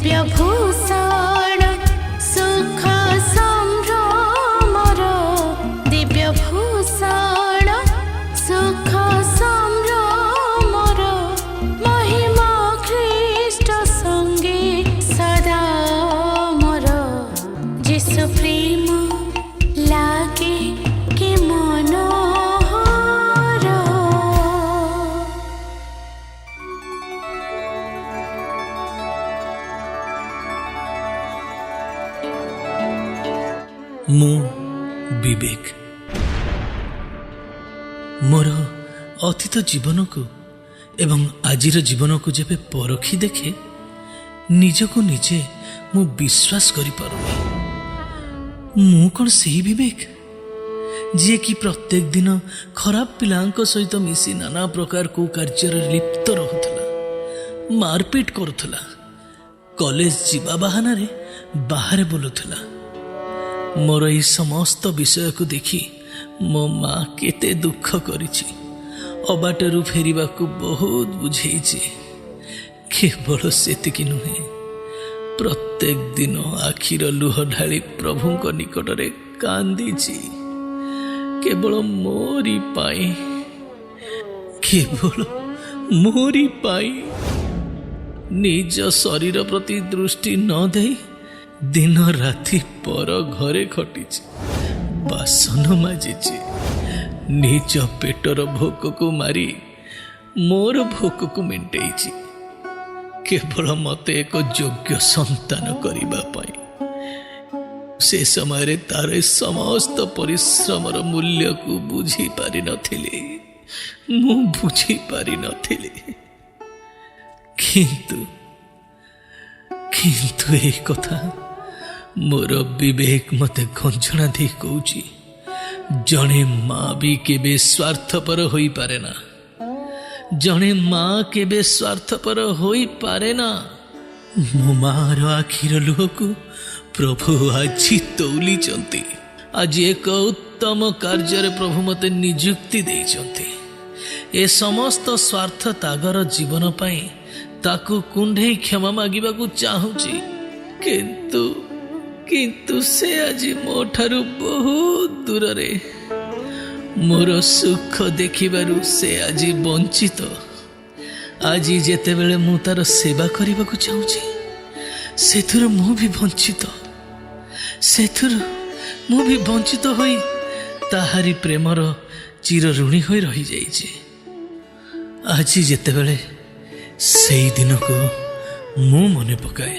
ଦିବ୍ୟ ଭୂଷଣ ସୁଖ ସମ୍ଭ୍ରମର, ଦିବ୍ୟ ଭୂଷଣ ସୁଖ ସମ୍ଭ୍ରମର, ମହିମା ଖ୍ରୀଷ୍ଟ ସଙ୍ଗେ ସଦା ମୋର। ଯୀଶୁ ପ୍ରେମ ଲାଗେ କି ମନୋହର। ମୁଁ ବିବେକ ମୋର ଅତୀତ ଜୀବନକୁ ଏବଂ ଆଜିର ଜୀବନକୁ ଯେବେ ପରଖି ଦେଖେ, ନିଜକୁ ନିଜେ ମୁଁ ବିଶ୍ୱାସ କରିପାରୁନି। ମୁଁ କ'ଣ ସେହି ବିବେକ, ଯିଏକି ପ୍ରତ୍ୟେକ ଦିନ ଖରାପ ପିଲାଙ୍କ ସହିତ ମିଶି ନାନା ପ୍ରକାର କୁକାର୍ଯ୍ୟରେ ଲିପ୍ତ ରହୁଥିଲା, ମାରପିଟ କରୁଥିଲା, କଲେଜ ଯିବା ବାହାନାରେ ବାହାରେ ବୁଲୁଥିଲା? ମୋର ଏହି ସମସ୍ତ ବିଷୟକୁ ଦେଖି ମୋ ମା କେତେ ଦୁଃଖ କରିଛି, ଅବାଟରୁ ଫେରିବାକୁ ବହୁତ ବୁଝେଇଛି। କେବଳ ସେତିକି ନୁହେଁ, ପ୍ରତ୍ୟେକ ଦିନ ଆଖିର ଲୁହ ଢାଳି ପ୍ରଭୁଙ୍କ ନିକଟରେ କାନ୍ଦିଛି, କେବଳ ମୋରି ପାଇଁ, କେବଳ ମୋରି ପାଇଁ। ନିଜ ଶରୀର ପ୍ରତି ଦୃଷ୍ଟି ନ ଦେଇ ଦିନ ରାତି ପର ଘରେ ଖଟିଛି, ବାସନ ମାଜିଛି, ନିଜ ପେଟର ଭୋକକୁ ମାରି ମୋର ଭୋକକୁ ମେଣ୍ଟେଇଛି, କେବଳ ମତେ ଏକ ଯୋଗ୍ୟ ସନ୍ତାନ କରିବା ପାଇଁ। ସେ ସମୟରେ ତାର ଏ ସମସ୍ତ ପରିଶ୍ରମର ମୂଲ୍ୟକୁ ବୁଝି ପାରିନଥିଲି, ମୁଁ ବୁଝି ପାରିନଥିଲି। କିନ୍ତୁ କିନ୍ତୁ ଏ କଥା ମୋର ବିବେକ ମତେ ଗଞ୍ଜଣା ଦେଇ କହୁଛି, ଜଣେ ମା ବି କେବେ ସ୍ୱାର୍ଥପର ହୋଇପାରେ ନା, ଜଣେ ମା କେବେ ସ୍ୱାର୍ଥପର ହୋଇପାରେ ନା। ମୋ ମାର ଆଖିର ଲୁହକୁ ପ୍ରଭୁ ଆଜି ତଉଲିଛନ୍ତି। ଆଜି ଏକ ଉତ୍ତମ କାର୍ଯ୍ୟରେ ପ୍ରଭୁ ମତେ ନିଯୁକ୍ତି ଦେଇଛନ୍ତି। ଏ ସମସ୍ତ ସ୍ୱାର୍ଥ ତ୍ୟାଗର ଜୀବନ ପାଇଁ ତାକୁ କୁଣ୍ଢେଇ କ୍ଷମା ମାଗିବାକୁ ଚାହୁଁଛି, କିନ୍ତୁ କିନ୍ତୁ ସେ ଆଜି ମୋ ଠାରୁ ବହୁତ ଦୂରରେ। ମୋର ସୁଖ ଦେଖିବାରୁ ସେ ଆଜି ବଞ୍ଚିତ। ଆଜି ଯେତେବେଳେ ମୁଁ ତାର ସେବା କରିବାକୁ ଚାହୁଁଛି, ସେଥିରୁ ମୁଁ ବି ବଞ୍ଚିତ, ସେଥିରୁ ମୁଁ ବି ବଞ୍ଚିତ ହୋଇ ତାହାରି ପ୍ରେମର ଚିରଋଣୀ ହୋଇ ରହିଯାଇଛି। ଆଜି ଯେତେବେଳେ ସେଇ ଦିନକୁ ମୁଁ ମନେ ପକାଏ।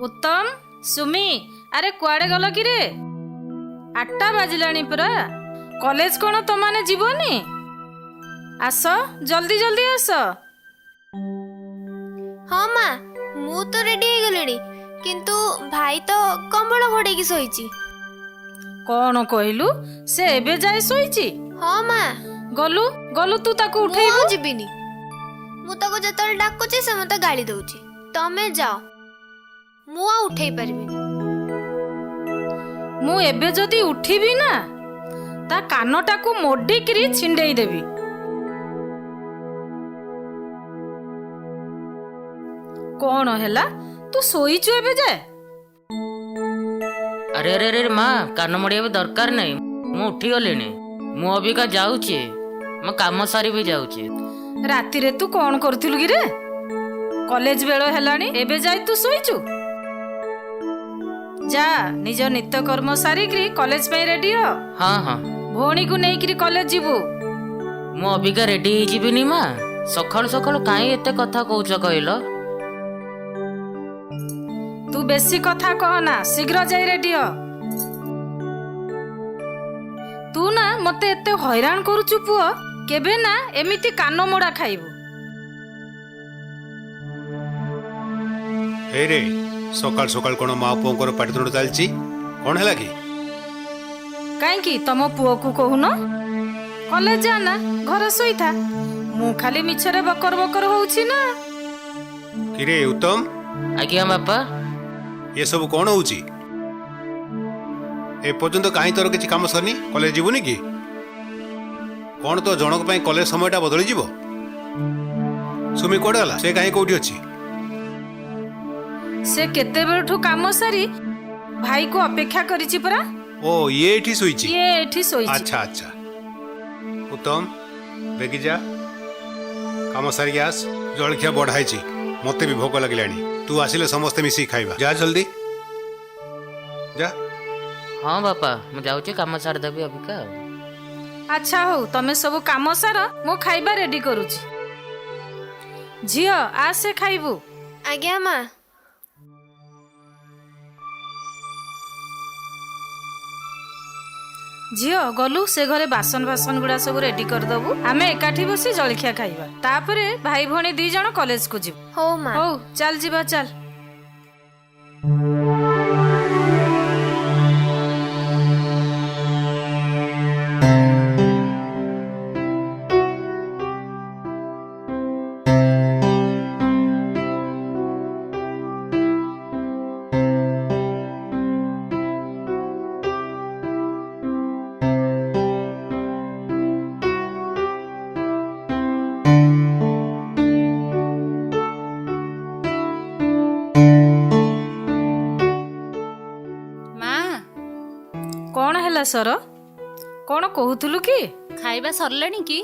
ଉତ୍ତମ, ସୁମି, ଆରେ କୁଆଡ଼େ ଗଲ କିରେ? 8ଟା ବାଜିଲାଣି ପରା। କଲେଜ କ'ଣ ତମାନେ ଯିବନି? ଆସ, ଜଲ୍ଦି ଜଲ୍ଦି ଆସ। ହଁ ମା, ମୁଁ ତ ରେଡି ହେଇଗଲିଣି, କିନ୍ତୁ ଭାଇ ତ କମ୍ବଳ ଘୋଡେଇକି ଶୋଇଛି। କ'ଣ କହିଲୁ? ସେ ଏବେ ଯାଏ ଶୋଇଛି? ହଁ ମା। ଗଲୁ ଗଲୁ, ତୁ ତାକୁ ମୁଁ ଉଠେଇବୁ। ଆଉ ଯିବିନି। ମୁଁ ତାକୁ ଯେତେବେଳେ ଡାକୁଛି, ସେ ମତେ ଗାଳି ଦଉଛି। ତମେ ଯାଅ, ମୁଁ ଆଉ ଉଠେଇ ପାରିବିନି। ମୁଁ ଏବେ ଯଦି ଉଠିବି ନା, ତା କାନଟାକୁ ମୋଡ଼ିକିରି ଛିଣ୍ଡେଇ ଦେବି। କ'ଣ ହେଲା, ତୁ ଶୋଇଛୁ ଏବେ ଯାଏ? ଆରେ ଆରେ ଆରେ ମା, କାନ ମୋଡ଼ିବା ଦରକାର ନାହିଁ। ମୁଁ ଉଠିଗଲିଣି। ମୁଁ ଅବିକା ଯାଉଛି, ମୋ କାମ ସାରିବି ଯାଉଛି। ରାତିରେ ତୁ କ'ଣ କରୁଥିଲୁ କିରେ? କଲେଜ ବେଳ ହେଲାଣି, ଏବେ ଯାଇ ତୁ ଶୋଇଛୁ? ଯା, ନିଜ ନିତ୍ୟକର୍ମ ସାରିକିରି କଲେଜ ପାଇଁ ରେଡି ହ। ହଁ ହଁ। ଭଉଣୀକୁ ନେଇକିରି କଲେଜ ଯିବୁ। ମୁଁ ଅବିକା ରେଡି ହେଇଯିବିନି ମା। ସକାଳୁ ସକାଳୁ କାହିଁ ଏତେ କଥା କହୁଛ କହିଲ? ତୁ ବେଶୀ କଥା କହନା, ଶୀଘ୍ର ଯାଇ ରେଡି ହ। ତୁ ନା ମତେ ଏତେ ହଇରାଣ କରୁଛୁ ପୁଅ, କେବେ ନା ଏମିତି କାନ ମୋଡ଼ା ଖାଇବୁ। ଏଇରେ, ସକାଳୁ ସକାଳୁ କ'ଣ ମା ପୁଅଙ୍କର ପାଟିତୁଣ୍ଡ ଚାଲିଛି? କ'ଣ ହେଲା କି? କାହିଁକି ତମ ପୁଅକୁ କହୁନ କଲେଜ ଯା ନା, ଘରେ ଶୋଇଥା। ମୁଁ ଖାଲି ମିଛରେ ବକର ବକର ହଉଛି ନା? କିରେ ଉତ୍ତମ! ଆଜ୍ଞା ବାପା। ଏସବୁ କ'ଣ ହଉଛି? ଏପର୍ଯ୍ୟନ୍ତ କାହିଁ ତୋର କିଛି କାମ ସରିନି? କଲେଜ ଯିବୁନି କି? କ'ଣ ତୋ ଜଣଙ୍କ ପାଇଁ କଲେଜ ସମୟଟା ବଦଳିଯିବ? ସୁମି କୁଆଡ଼େ ଗଲା? ସେ କାହିଁ କୋଉଠି ଅଛି? ସେ କେତେବେଳଠୁ କାମ ସାରି ଭାଇକୁ ଅପେକ୍ଷା କରିଛି ପରା। ଓ, ଇଏ ଏଇଠି ଶୋଇଛି? ଇଏ ଏଠି ଶୋଇଛି। ଆଚ୍ଛା ଆଚ୍ଛା। ଉତ୍ତମ, ବେଗି ଯା, କାମ ସାରିକି ଆସ। ଜଳଖିଆ ବଢ଼ା ହେଇଛି, ମୋତେ ବି ଭୋକ ଲାଗିଲାଣି। ତୁ ଆସିଲେ ସମସ୍ତେ ମିଶିକି ଖାଇବା। ଯା, ଜଲ୍ଦି ଯା। ହଁ ବାପା, ମୁଁ ଯାଉଛି, କାମ ସାରିଦେବି ଅବିକା ଆଉ। ଆଚ୍ଛା ହଉ, ତମେ ସବୁ କାମ ସାର, ମୁଁ ଖାଇବା ରେଡି କରୁଛି। ଝିଅ, ଆସେ ଖାଇବୁ। ଆଜ୍ଞା ମା। ଝିଅ, ଗଲୁ ସେ ଘରେ ବାସନ ଫାସନ ଗୁଡା ସବୁ ରେଡି କରିଦବୁ, ଆମେ ଏକାଠି ବସି ଜଳଖିଆ ଖାଇବା। ତାପରେ ଭାଇ ଭଉଣୀ ଦି ଜଣ କଲେଜକୁ ଯିବୁ। ହଉ ମା। ହଉ, ଚାଲ ଯିବା, ଚାଲ। ମା। କଣ ହେଲା ସର? କଣ କହୁଥିଲୁ କି? ଖାଇବା ସରିଲାଣି କି?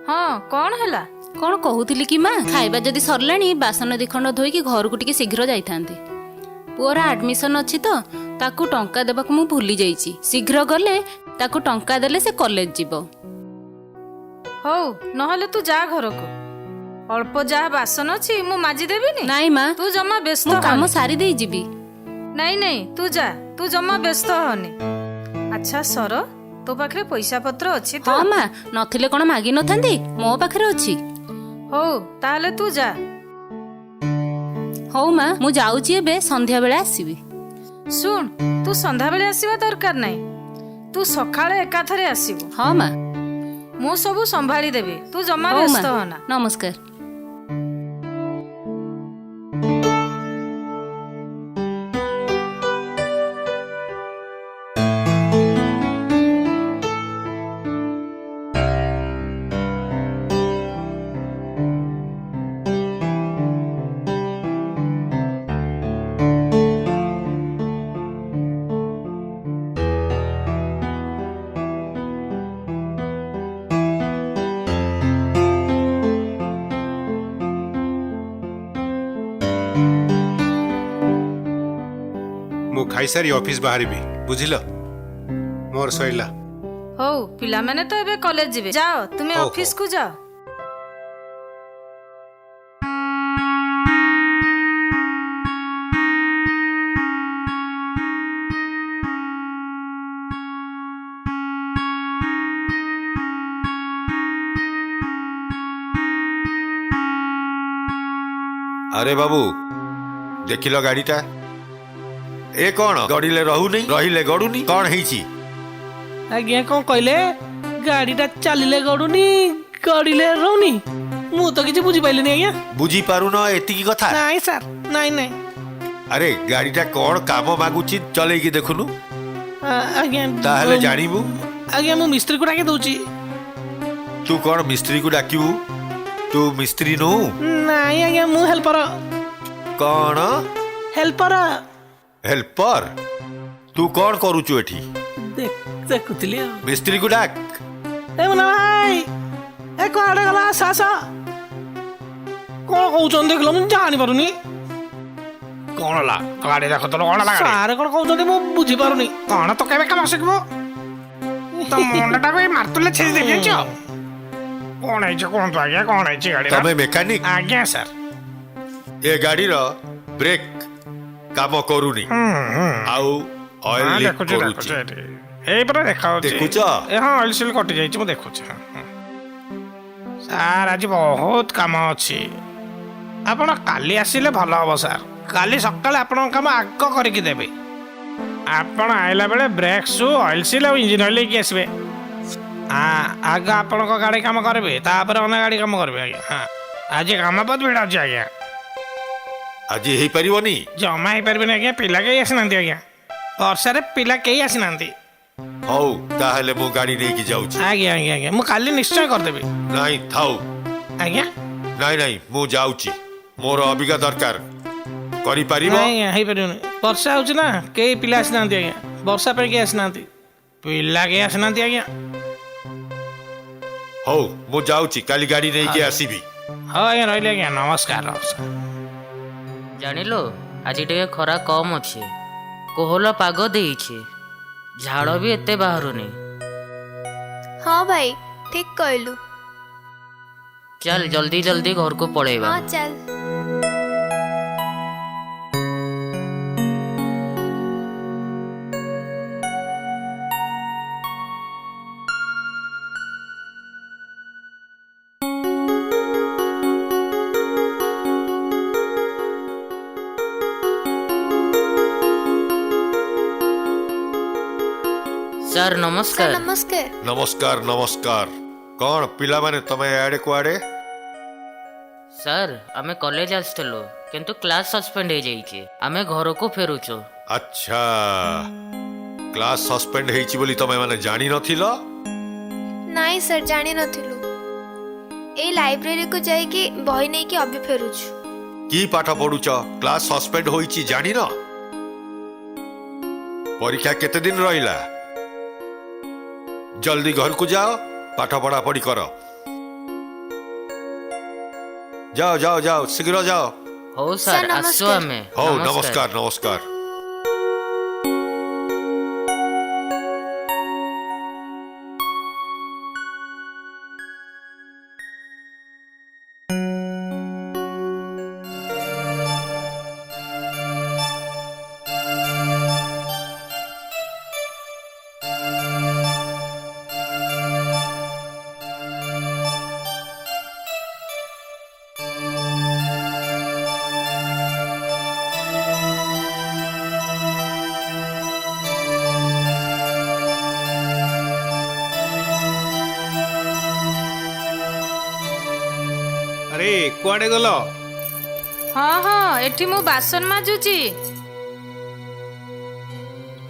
ହଁ, କଣ ହେଲା? କଣ କହୁଥିଲି କି ମା, ଖାଇବା ଯଦି ସରିଲାଣି ବାସନ ଦିଖଣ୍ଡ ଧୋଇକି ଘରକୁ ଟିକେ ଶୀଘ୍ର ଯାଇଥାନ୍ତି। ପୁଅର ଆଡମିସନ ଅଛି ତ, ତାକୁ ଟଙ୍କା ଦେବାକୁ ମୁଁ ଭୁଲି ଯାଇଛି। ଶୀଘ୍ର ଗଲେ ତାକୁ ଟଙ୍କା ଦେଲେ ସେ କଲେଜ ଯିବ। ହଉ, ନହେଲେ ତୁ ଯା ଘରକୁ। ଅଳ୍ପ ଯାହା ବାସନ ଅଛି ମୁଁ ମାଜି ଦେବିନି। ନାଇଁ ମା, ତୁ ଜମା ବ୍ୟସ୍ତ ମୁଁ କାମ ହନି। ସାରି ଦେଇ ଯିବି। ନାଇଁ ନାଇଁ, ତୁ ଯା, ତୁ ଜମା ବ୍ୟସ୍ତ ହନି। ଆଚ୍ଛା ସର, ତୋ ପାଖରେ ପଇସା ପତ୍ର ଅଛି ତ? ହଁ ମା, ନଥିଲେ କଣ ମାଗି ନଥାନ୍ତି? ମୋ ପାଖରେ ଅଛି। ହଉ, ତାହେଲେ ତୁ ଯା। ହଉ ମା, ମୁଁ ଯାଉଛି ଏବେ, ସନ୍ଧ୍ୟା ବେଳେ ଆସିବି। ଶୁଣ, ତୁ ସନ୍ଧ୍ୟାବେଳେ ଆସିବା ଦରକାର ନାହିଁ, ତୁ ସକାଳେ ଏକାଥରେ ଆସିବୁ। ହଁ ମା। ମୁଁ ସବୁ ସମ୍ଭାଳି ଦେବି, ତୁ ଜମା ହଉ ମା, ବ୍ୟସ୍ତ ହନା। ନମସ୍କାର। ମୁଁ ଖାଇସାରି ଅଫିସ ବାହାରିବି, ବୁଝିଲ? ମୋର ସରିଲା। ହଉ, ପିଲାମାନେ ତ ଏବେ କଲେଜ ଯିବେ, ଯାଅ ତୁମେ ହଉ, ହଉ। ଅଫିସକୁ ଯାଅ। ଆରେ ବାବୁ, ଦେଖିଲ ଗାଡ଼ିଟା? ଏ କଣ ଗଡ଼ିଲେ ରହୁନି, ରହିଲେ ଗଡୁନି, କଣ ହେଇଛି? ଆଜ୍ଞା, କଣ କହିଲେ? ଗାଡ଼ିଟା ଚାଲିଲେ ଗଡୁନି, ଗଡ଼ିଲେ ରହୁନି? ମୁଁ ତ କିଛି ବୁଝିପାରିଲିନି ଆଜ୍ଞା। ବୁଝିପାରୁନ ଏତିକି କଥା? ନାଇଁ ସାର୍, ନାଇଁ ନାଇଁ। ଆରେ ଗାଡ଼ିଟା କଣ କାମ ମାଗୁଛି, ଚଲେଇକି ଦେଖୁନୁ। ଆଜ୍ଞା। ତାହେଲେ ଜାଣିବୁ। ଆଜ୍ଞା, ମୁଁ ମିସ୍ତ୍ରୀକୁ ଡାକି ଦଉଛି। ତୁ କଣ ମିସ୍ତ୍ରୀକୁ ଡାକିବୁ? ତୁ ମିସ୍ତ୍ରୀ ନୁହଁ? ନାଇଁ ଆଜ୍ଞା, ମୁଁ ହେଲ୍ପର। କଣ? ହେଲ୍ପର। ହେଲ୍ପର? ତୁ କଣ କରୁଛୁ ଏଠି? ଦେଖୁଥିଲି ଆଉ। ମିସ୍ତ୍ରୀକୁ ଡାକ। ଏ ମୁନା ଭାଇ, ଏ କୁଆଡ଼େ ଗଲା? ଆସ ଆସ। କଣ କହୁଛନ୍ତି ଦେଖିଲ, ମୁଁ ଜାଣିପାରୁନି। କଣ ହେଲା ଗାଡ଼ି? ଦେଖୁଥିଲୁ, କଣ ହେଲା ଗାଡ଼ି? ସାର୍ କଣ କହୁଛନ୍ତି ମୁଁ ବୁଝିପାରୁନି। କଣ, ତୁ କେବେ କାମ ଶିଖିବୁ? ତୋ ମୁଣ୍ଡଟାକୁ ଏଇ ମାର୍ତୁଲରେ ଛେଚି ଦେବି, ଜାଣିଛ? କଣ ହେଇଛି କୁହନ୍ତୁ ଆଜ୍ଞା, କଣ ହେଇଛି ଗାଡ଼ିର? ତମେ ମେକାନିକ? ଆଜ୍ଞା ସାର୍। ଏ ଗାଡ଼ିର ବ୍ରେକ୍ କାମ କରୁନି ଆଉ ଅଏଲ ହଁ, ଲିକ୍ ଦେଖୁଛି। କରୁଛି। ଦେଖୁଛି ଏଠି, ଏଇ ପରା ଦେଖାଉଛି। ଦେଖୁଛ? ଏ ହଁ, ଅଏଲ ସିଲ୍ କଟି ଯାଇଛି, ମୁଁ ଦେଖୁଛି। ହଁ, ହଁ। ସାର୍, ଆଜି ବହୁତ କାମ ଅଛି, ଆପଣ କାଲି ଆସିଲେ ଭଲ ହବ ସାର୍। କାଲି ସକାଳେ ଆପଣଙ୍କ କାମ ଆଗ କରିକି ଦେବି। ଆପଣ ଆଇଲା ବେଳେ ବ୍ରେକ୍ ସୁ, ଅଏଲ ସିଲ୍ ଆଉ ଇଞ୍ଜିନ୍ ଅଏଲ୍ ନେଇକି ଆସିବେ। ହଁ, ଆଗ ଆପଣଙ୍କ ଗାଡ଼ି କାମ କରିବେ, ତାପରେ ଅନ୍ୟ ଗାଡ଼ି କାମ କରିବେ ଆଜ୍ଞା। ହଁ, ଆଜି କାମ ବହୁତ ଭିଡ଼ ଅଛି ଆଜ୍ଞା। ଆଜି ହେଇପାରିବନି? ଜମା ହେଇପାରିବେନି ଆଜ୍ଞା, ପିଲା କେହି ଆସିନାହାନ୍ତି ଆଜ୍ଞା। ବର୍ଷାରେ ପିଲା କେହି ଆସିନାହାନ୍ତି। ହଉ, ତାହେଲେ ମୁଁ ଗାଡି ନେଇକି ଯାଉଛି। ଆଜ୍ଞା ଆଜ୍ଞା ଆଜ୍ଞା, ମୁଁ କାଲି ନିଶ୍ଚୟ କରିଦେବି। ନାଇଁ, ଥାଉ। ଆଜ୍ଞା? ନାଇଁ ନାଇଁ, ମୁଁ ଯାଉଛି, ମୋର ଅବିକା ଦରକାର। କରିପାରିବ? ନାଇଁ ଆଜ୍ଞା, ହେଇପାରିବନି। ବର୍ଷା ହେଉଛି ନା, କେହି ପିଲା ଆସିନାହାନ୍ତି ଆଜ୍ଞା। ବର୍ଷା ପାଇଁ କେହି ଆସିନାହାନ୍ତି, ପିଲା କେହି ଆସିନାହାନ୍ତି ଆଜ୍ଞା। ହଉ, ମୁଁ ଯାଉଛି, କାଲି ଗାଡି ନେଇକି ଆସିବି। ହଉ ଆଜ୍ଞା, ରହିଲି ଆଜ୍ଞା, ନମସ୍କାର ନମସ୍କାର। ଜାଣିଲୁ, ଆଜି ଟିକେ ଖରା କମ୍ ଅଛି, କୋହଲା ପାଗ ଦେଇଛି, ଝାଳ ବି ଏତେ ବାହାରୁନି। ହଁ ଭାଇ, ଠିକ କହିଲୁ। ଚାଲ, ଜଲ୍ଦି ଜଲ୍ଦି ଘରକୁ ପଳେଇବା। ହଁ, ଚାଲ। ସାର୍, ସାର୍, ନମସ୍କାର। ନମସ୍କାର। ନମସ୍କାର ନମସ୍କାର। କଣ ପିଲାମାନେ, ତମେ ଆଡେ କୁଆଡେ? ସାର୍, ଆମେ କଲେଜ ଆସିଥିଲୁ, କିନ୍ତୁ କ୍ଲାସ୍ ସସ୍ପେଣ୍ଡ ହେଇଯାଇଛି, ଆମେ ଘରକୁ ଫେରୁଛୁ। ଆଚ୍ଛା, କ୍ଲାସ ସସ୍ପେଣ୍ଡ ହେଇଛି ବୋଲି ତମେ ମାନେ ଜାଣିନଥିଲ? ନାଇଁ ସାର୍, ଜାଣିନଥିଲୁ। ଏଇ ଲାଇବ୍ରେରୀକୁ ଯାଇକି ବହି ନେଇକି ଅବି ଫେରୁଛୁ। କି ପାଠ ପଢୁଛ? କ୍ଲାସ ସସ୍ପେଣ୍ଡ ହୋଇଛି ଜାଣିନ? ପରୀକ୍ଷା କେତେ ଦିନ ରହିଲା? ଜଲ୍ଦି ଘରକୁ ଯାଅ, ପାଠ ପଢାପଢି କର। ଯାଅ ଯାଅ ଯାଅ, ଶୀଘ୍ର ଯାଅ। ହଉ ସାର୍, ସାର୍, ଆସୁ ନମସ୍କାର। ଆମେ। ହଉ, ନମସ୍କାର ନମସ୍କାର। ଆରେ, କୁଆଡ଼େ ଗଲ? ହଁ ହଁ, ଏଠି ମୁଁ ବାସନ ମାଜୁଛି।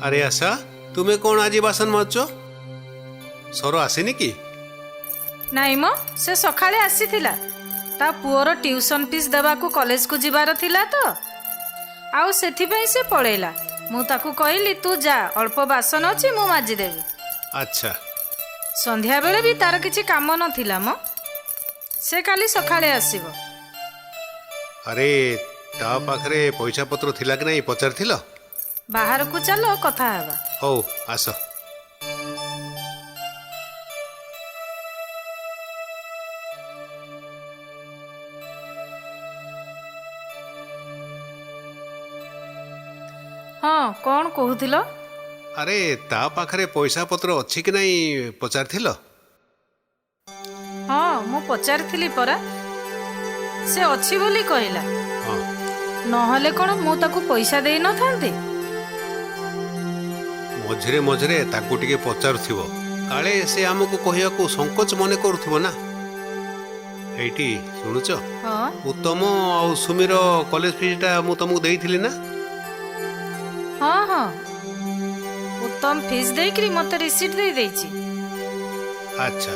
ଆରେ ଆଶା, ତୁମେ କ'ଣ ଆଜି ବାସନ ମାଜୁଛ? ସର ଆସିନି କି? ନାଇଁ ମ, ସେ ସକାଳେ ଆସିଥିଲା। ତା ପୁଅର ଟ୍ୟୁସନ୍ ଫିସ୍ ଦେବାକୁ କଲେଜକୁ ଯିବାର ଥିଲା ତ, ଆଉ ସେଥିପାଇଁ ସେ ପଳେଇଲା। ମୁଁ ତାକୁ କହିଲି, ତୁ ଯା, ଅଳ୍ପ ବାସନ ଅଛି, ମୁଁ ମାଜିଦେବି। ଆଚ୍ଛା। ସନ୍ଧ୍ୟାବେଳେ ବି ତାର କିଛି କାମ ନଥିଲା ମ। ସେ କାଲି ସକାଳେ ଆସିବ। ଆରେ, ତା ପାଖରେ ପଇସା ପତ୍ର ଥିଲା କି ନାହିଁ ପଚାରିଥିଲ? ବାହାରକୁ ଚାଲ, କଥା ହେବା। ହଉ, ଆସ। ହଁ, କ'ଣ କହୁଥିଲ? ଆରେ, ତା ପାଖରେ ପଇସା ପତ୍ର ଅଛି କି ନାହିଁ ପଚାରିଥିଲ? ହଁ, ମୁଁ ପଚାରିଥିଲି ପରା, ସେ ଅଛି ବୋଲି କହିଲା। ହଁ। ନହେଲେ କ'ଣ ମୁଁ ତାକୁ ପଇସା ଦେଇନଥାନ୍ତି? ମଝିରେ ମଝିରେ ତାକୁ ଟିକେ ପଚାରୁଥିବ, କାଳେ ସେ ଆମକୁ କହିବାକୁ ସଂକୋଚ ମନେ କରୁଥିବ ନା। ଏଇଠି ଶୁଣୁଛ? ହଁ। ଉତ୍ତମ ଆଉ ସୁମିର କଲେଜ ଫିସ୍ଟା ମୁଁ ତମକୁ ଦେଇଥିଲି ନା? ହଁ ହଁ, ଉତ୍ତମ ଫିସ୍ ଦେଇକିରି ମୋତେ ରିସିପ୍ଟ ଦେଇ ଦେଇଛି। ଆଚ୍ଛା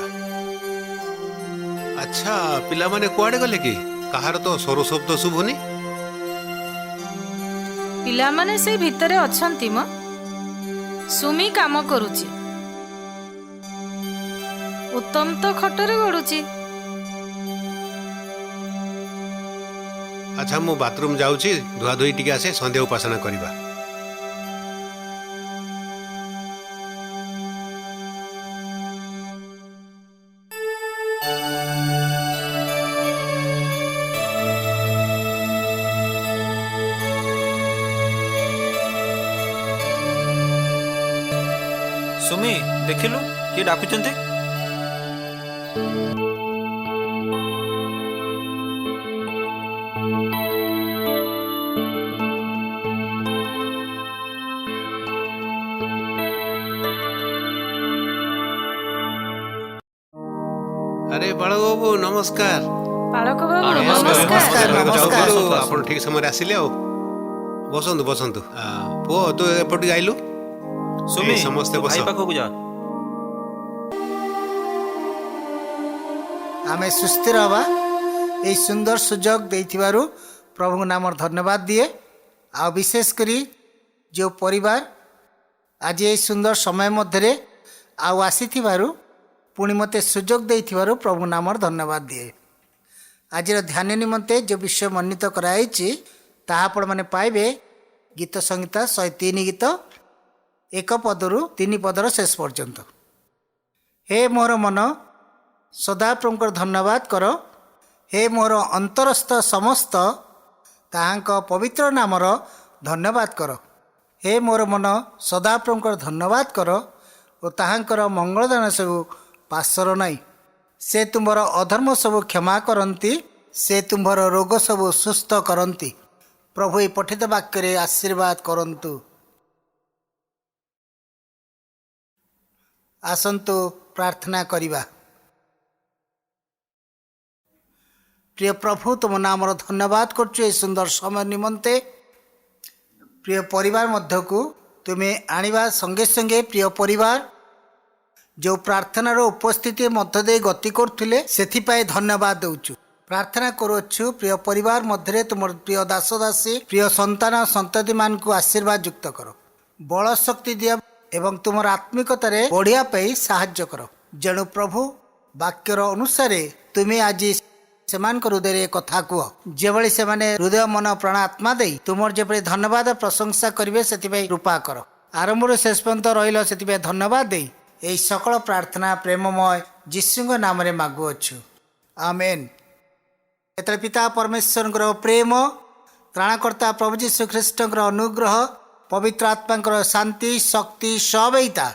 ଆଚ୍ଛା, ପିଲାମାନେ କୁଆଡ଼େ ଗଲେ କି? କାହାର ତ ସ୍ୱର ଶବ୍ଦ ଶୁଭୁନି। ପିଲାମାନେ ସେଇ ଭିତରେ ଅଛନ୍ତି ମ। ସୁମି କାମ କରୁଛି, ଉତ୍ତମ ତ ଖଟରେ ଗଡୁଛି। ଆଚ୍ଛା, ମୁଁ ବାଥରୁମ୍ ଯାଉଛି, ଧୁଆଧୁଇ ଟିକେ ଆସେ, ସନ୍ଧ୍ୟା ଉପାସନା କରିବା। ସୁମି, ଦେଖିଲୁ କିଏ ଡାକୁଛନ୍ତି? ଆରେ ବାଳକ ବାବୁ, ନମସ୍କାର। ପାଳକ ବାବୁ, ନମସ୍କାର। ନମସ୍କାର। ଯାଉଥିଲୁ, ଆସନ୍ତୁ, ଆପଣ ଠିକ ସମୟରେ ଆସିଲେ। ଆଉ ବସନ୍ତୁ ବସନ୍ତୁ। ପୁଅ, ତୁ ଏପଟେ ଆଇଲୁ। ସୁମି, ସମସ୍ତେ ତୋ ବସ। ଭାଇ ପାଖକୁ ଯା। ଆମେ ସୁସ୍ଥିର ହେବା ଏହି ସୁନ୍ଦର ସୁଯୋଗ ଦେଇଥିବାରୁ ପ୍ରଭୁଙ୍କ ନାମର ଧନ୍ୟବାଦ ଦିଏ। ଆଉ ବିଶେଷ କରି ଯେଉଁ ପରିବାର ଆଜି ଏହି ସୁନ୍ଦର ସମୟ ମଧ୍ୟରେ ଆଉ ଆସିଥିବାରୁ, ପୁଣି ମୋତେ ସୁଯୋଗ ଦେଇଥିବାରୁ ପ୍ରଭୁ ନାମର ଧନ୍ୟବାଦ ଦିଏ। ଆଜିର ଧ୍ୟାନ ନିମନ୍ତେ ଯେଉଁ ବିଷୟ ମନୋନୀତ କରାଯାଇଛି, ତାହା ଆପଣମାନେ ପାଇବେ ଗୀତ ସଂହିତା 103 ଗୀତ 1 ପଦରୁ 3 ପଦର ଶେଷ ପର୍ଯ୍ୟନ୍ତ। ହେ ମୋର ମନ, ସଦାପ୍ରଭୁଙ୍କର ଧନ୍ୟବାଦ କର। ହେ ମୋର ଅନ୍ତରସ୍ଥ ସମସ୍ତ, ତାହାଙ୍କ ପବିତ୍ର ନାମର ଧନ୍ୟବାଦ କର। ହେ ମୋର ମନ, ସଦାପ୍ରଭୁଙ୍କର ଧନ୍ୟବାଦ କର ଓ ତାହାଙ୍କର ମଙ୍ଗଳଦାନ ସବୁ ପାସର ନାହିଁ। ସେ ତୁମ୍ଭର ଅଧର୍ମ ସବୁ କ୍ଷମା କରନ୍ତି, ସେ ତୁମ୍ଭର ରୋଗ ସବୁ ସୁସ୍ଥ କରନ୍ତି। ପ୍ରଭୁ ଏହି ପଠିତ ବାକ୍ୟରେ ଆଶୀର୍ବାଦ କରନ୍ତୁ। ଆସନ୍ତୁ ପ୍ରାର୍ଥନା କରିବା। ପ୍ରିୟ ପ୍ରଭୁ, ତୁମ ନାମର ଧନ୍ୟବାଦ କରୁଛୁ ଏହି ସୁନ୍ଦର ସମୟ ନିମନ୍ତେ। ପ୍ରିୟ ପରିବାର ମଧ୍ୟକୁ ତୁମେ ଆଣିବା ସଙ୍ଗେ ସଙ୍ଗେ ପ୍ରିୟ ପରିବାର ଯେଉଁ ପ୍ରାର୍ଥନାର ଉପସ୍ଥିତି ମଧ୍ୟ ଦେଇ ଗତି କରୁଥିଲେ, ସେଥିପାଇଁ ଧନ୍ୟବାଦ ଦେଉଛୁ। ପ୍ରାର୍ଥନା କରୁଅଛୁ, ପ୍ରିୟ ପରିବାର ମଧ୍ୟରେ ତୁମର ପ୍ରିୟ ଦାସ ଦାସୀ, ପ୍ରିୟ ସନ୍ତାନ ସନ୍ତତିମାନଙ୍କୁ ଆଶୀର୍ବାଦ ଯୁକ୍ତ କର, ବଳ ଶକ୍ତି ଦିଅ ଏବଂ ତୁମର ଆତ୍ମିକତାରେ ବଢ଼ିବା ପାଇଁ ସାହାଯ୍ୟ କର। ଯେଣୁ ପ୍ରଭୁ, ବାକ୍ୟର ଅନୁସାରେ ତୁମେ ଆଜି ସେମାନଙ୍କ ହୃଦୟରେ କଥା କୁହ, ଯେଭଳି ସେମାନେ ହୃଦୟ, ମନ, ପ୍ରାଣ, ଆତ୍ମା ଦେଇ ତୁମର ଯେପରି ଧନ୍ୟବାଦ ପ୍ରଶଂସା କରିବେ, ସେଥିପାଇଁ କୃପା କର। ଆରମ୍ଭରୁ ଶେଷ ପର୍ଯ୍ୟନ୍ତ ରହିଲ, ସେଥିପାଇଁ ଧନ୍ୟବାଦ ଦେଇ ଏହି ସକଳ ପ୍ରାର୍ଥନା ପ୍ରେମମୟ ଯୀଶୁଙ୍କ ନାମରେ ମାଗୁଅଛୁ, ଆମେନ୍। ଏତେବେଳେ ପିତା ପରମେଶ୍ୱରଙ୍କର ପ୍ରେମ, ତ୍ରାଣକର୍ତ୍ତା ପ୍ରଭୁ ଯୀଶୁ ଖ୍ରୀଷ୍ଟଙ୍କର ଅନୁଗ୍ରହ, ପବିତ୍ର ଆତ୍ମାଙ୍କର ଶାନ୍ତି, ଶକ୍ତି, ସହଭାଗିତା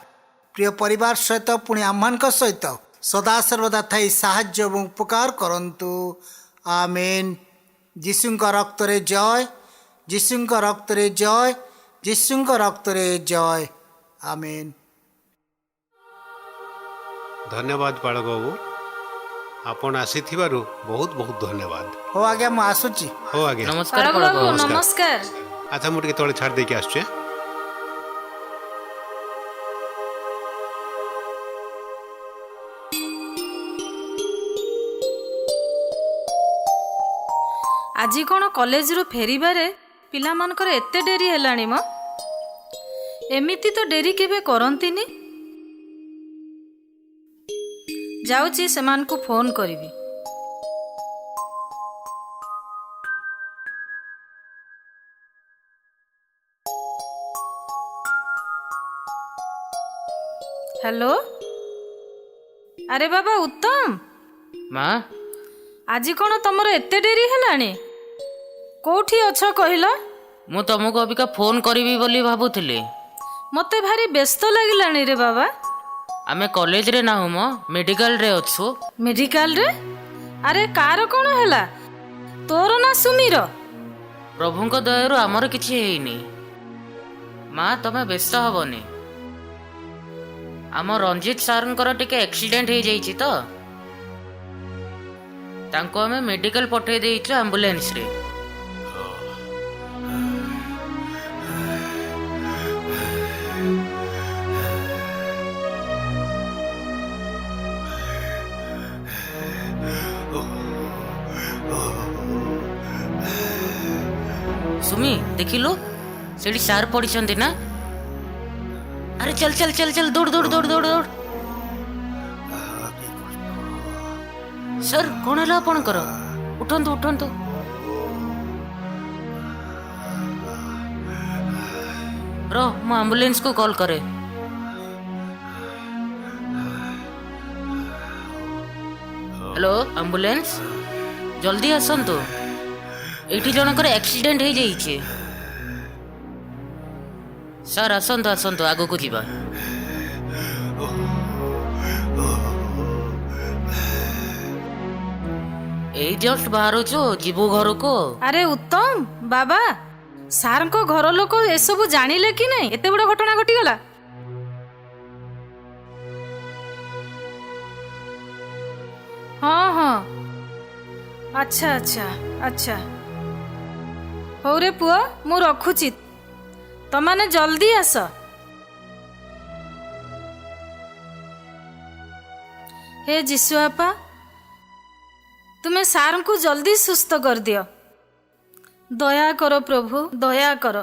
ପ୍ରିୟ ପରିବାର ସହିତ ପୁଣି ଆମ୍ଭମାନଙ୍କ ସହିତ ସଦାସର୍ବଦା ଥାଇ ସାହାଯ୍ୟ ଏବଂ ଉପକାର କରନ୍ତୁ। ଆମେନ୍। ଯୀଶୁଙ୍କ ରକ୍ତରେ ଜୟ, ଯୀଶୁଙ୍କ ରକ୍ତରେ ଜୟ, ଯୀଶୁଙ୍କ ରକ୍ତରେ ଜୟ। ଆମେନ୍। ଧନ୍ୟବାଦ ପାଳକ ବାବୁ, ଆପଣ ଆସିଥିବାରୁ ବହୁତ ବହୁତ ଧନ୍ୟବାଦ। ହଉ ଆଜ୍ଞା, ମୁଁ ଆସୁଛି। ହଉ ଆଜ୍ଞା। ନମସ୍କାର। ପାଳକ ବାବୁ, ନମସ୍କାର। ଆଚ୍ଛା, ମୁଁ ଟିକେ ତଳେ ଛାଡ଼ି ଦେଇକି ଆସୁଛି। ଆଜି କ'ଣ କଲେଜରୁ ଫେରିବାରେ ପିଲାମାନଙ୍କର ଏତେ ଡେରି ହେଲାଣି ମ? ଏମିତି ତ ଡେରି କେବେ କରନ୍ତିନି। ଯାଉଛି, ସେମାନଙ୍କୁ ଫୋନ୍ କରିବି। ହ୍ୟାଲୋ, ଆରେ ବାବା ଉତ୍ତମ। ମା। ଆଜି କ'ଣ ତମର ଏତେ ଡେରି ହେଲାଣି? କୋଉଠି ଅଛ କହିଲ? ମୁଁ ତମକୁ ଅବିକା ଫୋନ୍ କରିବି ବୋଲି ଭାବୁଥିଲି। ମତେ ଭାରି ବ୍ୟସ୍ତ ଲାଗିଲାଣି ରେ ବାବା। ଆମେ କଲେଜରେ ନାହୁଁ ମ, ମେଡିକାଲରେ ଅଛୁ। ମେଡିକାଲରେ? ଆରେ, କାର କ'ଣ ହେଲା, ତୋର ନା ସୁମିର? ପ୍ରଭୁଙ୍କ ଦୟାରୁ ଆମର କିଛି ହେଇନି ମା, ତମେ ବ୍ୟସ୍ତ ହବନି। ଆମ ରଞ୍ଜିତ ସାର୍ଙ୍କର ଟିକେ ଆକ୍ସିଡେଣ୍ଟ ହେଇଯାଇଛି ତ, ତାଙ୍କୁ ଆମେ ମେଡିକାଲ ପଠେଇ ଦେଇଛୁ ଆମ୍ବୁଲାନ୍ସରେ। ସୁମି, ଦେଖିଲୁ, ସେଠି ସାର୍ ପଡ଼ିଛନ୍ତି ନା? ଆରେ ଚାଲ ଚାଲ ଚାଲ ଚାଲ, ଦୌଡ଼ ଦୌଡ଼ ଦୌଡ଼ ଦୌଡ଼ ଦୌଡ଼। ସାର୍, କ'ଣ ହେଲା ଆପଣଙ୍କର? ଉଠନ୍ତୁ ଉଠନ୍ତୁ। ରହ, ମୁଁ ଆମ୍ବୁଲାନ୍ସକୁ କଲ୍ କରେ। ହ୍ୟାଲୋ, ଆମ୍ବୁଲାନ୍ସ, ଜଲ୍ଦି ଆସନ୍ତୁ, ଏଇଠି ଜଣଙ୍କର ଆକ୍ସିଡେଣ୍ଟ ହେଇଯାଇଛି। ସାର୍, ଆସନ୍ତୁ ଆସନ୍ତୁ, ଆଗକୁ ଯିବା। ଏଇ ଜଷ୍ଟ ବାହାରୁଛୁ, ଯିବୁ ଘରକୁ। ଆରେ ଉତ୍ତମ ବାବା, ସାର୍ଙ୍କ ଘର ଲୋକ ଏସବୁ ଜାଣିଲେ କି ନାଇଁ, ଏତେ ବଡ ଘଟଣା ଘଟିଗଲା? ହଁ ହଁ, ଆଚ୍ଛା ଆଚ୍ଛା ଆଚ୍ଛା। ହଉ ରେ ପୁଅ, ମୁଁ ରଖୁଛି। ତମାନେ ଜଲ୍ଦି ଆସ। ହେ ଯୀଶୁ ବାପା, ତୁମେ ସାର୍ଙ୍କୁ ଜଲ୍ଦି ସୁସ୍ଥ କରିଦିଅ। ଦୟା କର ପ୍ରଭୁ, ଦୟା କର।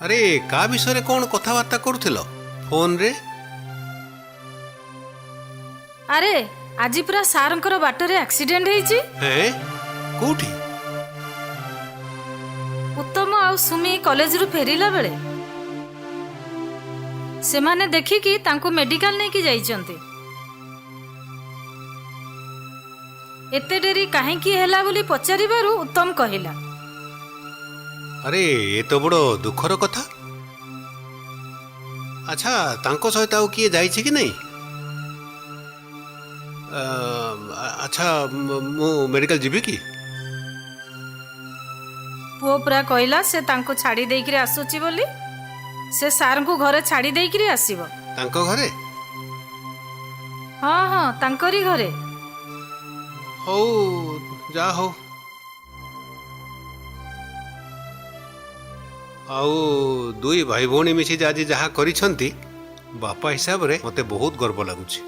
ଆରେ, କାହା ବିଷୟରେ କ'ଣ କଥାବାର୍ତ୍ତା କରୁଥିଲ ଫୋନରେ? ଆରେ, ଆଜି ପୁରା ସାର୍ଙ୍କର ବାଟରେ ଆକ୍ସିଡେଣ୍ଟ ହେଇଛି। ହେଁ, କୋଉଠି? ଉତ୍ତମ ଆଉ ସୁମି କଲେଜରୁ ଫେରିଲା ବେଳେ ସେମାନେ ଦେଖିକି ତାଙ୍କୁ ମେଡିକାଲ ନେଇକି ଯାଇଛନ୍ତି। ଏତେ ଡେରି କାହିଁକି ହେଲା ବୋଲି ପଚାରିବାରୁ ଉତ୍ତମ କହିଲା। ଆରେ, ଏ ତ ବଡ଼ ଦୁଃଖର କଥା। ଆଚ୍ଛା, ତାଙ୍କ ସହିତ ଆଉ କିଏ ଯାଇଛି କି ନାହିଁ? ଆଚ୍ଛା, ମୁଁ ମେଡିକାଲ ଯିବି କି? ପୁଅ ପୁରା କହିଲା ସେ ତାଙ୍କୁ ଛାଡ଼ି ଦେଇକିରି ଆସୁଛି ବୋଲି। ସେ ସାର୍ଙ୍କୁ ଘରେ ଛାଡ଼ି ଦେଇକିରି ଆସିବ। ତାଙ୍କ ଘରେ? ହଁ, ତାଙ୍କରି ଘରେ। ହଉ, ଯା ହଉ। ଆଉ ଦୁଇ ଭାଇ ଭଉଣୀ ମିଶି ଆଜି ଯାହା କରିଛନ୍ତି, ବାପା ହିସାବରେ ମୋତେ ବହୁତ ଗର୍ବ ଲାଗୁଛି।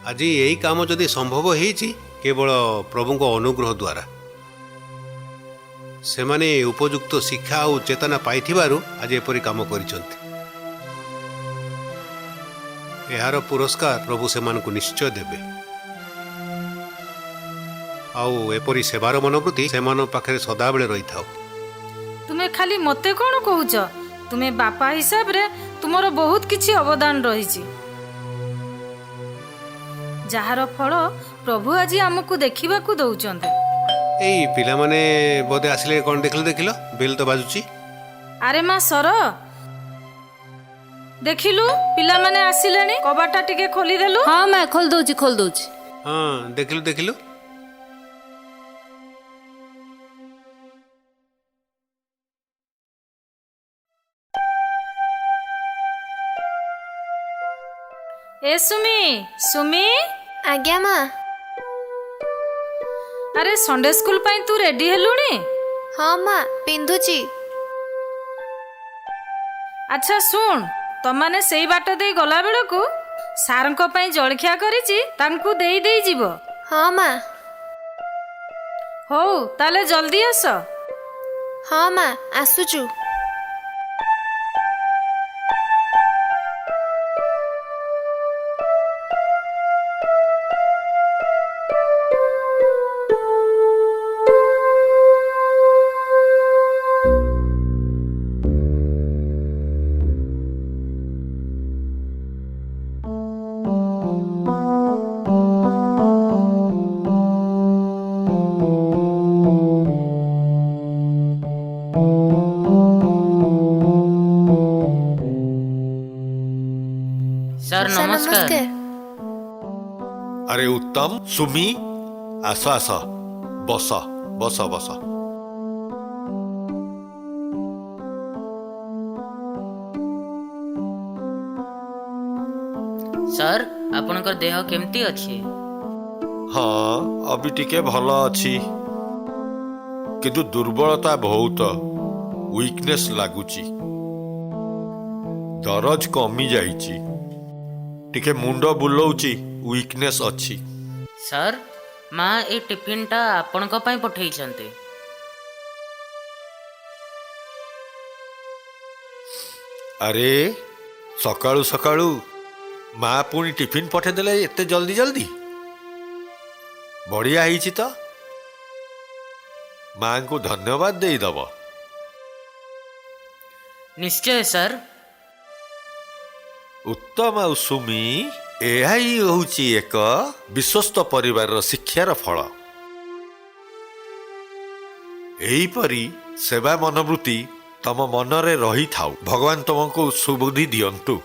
ଆଜି ଏଇ କାମ ଯଦି ସମ୍ଭବ ହେଇଛି, କେବଳ ପ୍ରଭୁଙ୍କ ଅନୁଗ୍ରହ ଦ୍ୱାରା। ସେମାନେ ଉପଯୁକ୍ତ ଶିକ୍ଷା ଆଉ ଚେତନା ପାଇଥିବାରୁ ଆଜି ଏପରି କାମ କରିଛନ୍ତି। ଏହାର ପୁରସ୍କାର ପ୍ରଭୁ ସେମାନଙ୍କୁ ନିଶ୍ଚୟ ଦେବେ। ଆଉ ଏପରି ସେବାର ମନୋବୃତ୍ତି ସେମାନଙ୍କ ପାଖରେ ସଦାବେଳେ ରହିଥାଉ। ତୁମେ ଖାଲି ମୋତେ କ'ଣ କହୁଛ? ତୁମେ ବାପା ହିସାବରେ ତୁମର ବହୁତ କିଛି ଅବଦାନ ରହିଛି, ଯାହାର ଫଳ ପ୍ରଭୁ ଆଜି ଆମକୁ ଦେଖିବାକୁ ଦଉଛନ୍ତି। ଏଇ ପିଲାମାନେ ବୋଧେ ଆସିଲେ କ'ଣ? ଦେଖିଲ, ଦେଖିଲ, ବେଲ୍ ତ ବାଜୁଛି। ଆରେ ମା ସର, ଦେଖିଲୁ ପିଲାମାନେ ଆସିଲେଣି, କବାଟଟା ଟିକେ ଖୋଲିଦେଲୁ। ହଁ ମା, ଖୋଲି ଦଉଛି, ଖୋଲି ଦଉଛି। ହଁ, ଦେଖିଲୁ, ଦେଖିଲୁ। ଏ ସୁମି, ସୁମି! ଆଜ୍ଞା ମା। ଆରେ, ସଣ୍ଡେ ସ୍କୁଲ ପାଇଁ ତୁ ରେଡି ହେଲୁଣି? ହଁ ମା, ପିନ୍ଧୁଛି। ଆଚ୍ଛା ଶୁଣ, ତମାନେ ସେଇ ବାଟ ଦେଇ ଗଲା ବେଳକୁ ସାର୍ଙ୍କ ପାଇଁ ଜଳଖିଆ କରିଛି, ତାଙ୍କୁ ଦେଇ ଦେଇ ଯିବ। ହଁ ମା। ହଉ ତାହେଲେ, ଜଲ୍ଦି ଆସ। ହଁ ମା, ଆସୁଛୁ। ସାର୍, ସାର୍, ନମସ୍କାର। ଆରେ ଉତ୍ତମ, ସୁମି, ଆସ ଆସ, ବସ ବସ ବସ। ସାର୍, ଆପଣଙ୍କର ଦେହ କେମିତି ଅଛି? ହଁ, ଅବି ଟିକେ ଭଲ ଅଛି, କିନ୍ତୁ ଦୁର୍ବଳତା ବହୁତ, ୱିକନେସ୍ ଲାଗୁଛି। ଦରଜ କମି ଯାଇଛି, ଟିକେ ମୁଣ୍ଡ ବୁଲଉଛି, ୱିକନେସ୍ ଅଛି। ସାର୍, ମା ଏ ଟିଫିନଟା ଆପଣଙ୍କ ପାଇଁ ପଠେଇଛନ୍ତି। ଆରେ, ସକାଳୁ ସକାଳୁ ମା ପୁଣି ଟିଫିନ୍ ପଠେଇଦେଲେ ଏତେ ଜଲ୍ଦି ଜଲ୍ଦି। ବଢ଼ିଆ ହେଇଛି ତ। ମାଙ୍କୁ ଧନ୍ୟବାଦ ଦେଇଦବ। ନିଶ୍ଚୟ ସାର୍। ଉତ୍ତମ ଆଉ ସୁମି, ଏହା ହିଁ ହେଉଛି ଏକ ବିଶ୍ୱସ୍ତ ପରିବାରର ଶିକ୍ଷାର ଫଳ। ଏହିପରି ସେବା ମନୋବୃତ୍ତି ତମ ମନରେ ରହିଥାଉ। ଭଗବାନ ତମକୁ ସୁବୁଦ୍ଧି ଦିଅନ୍ତୁ,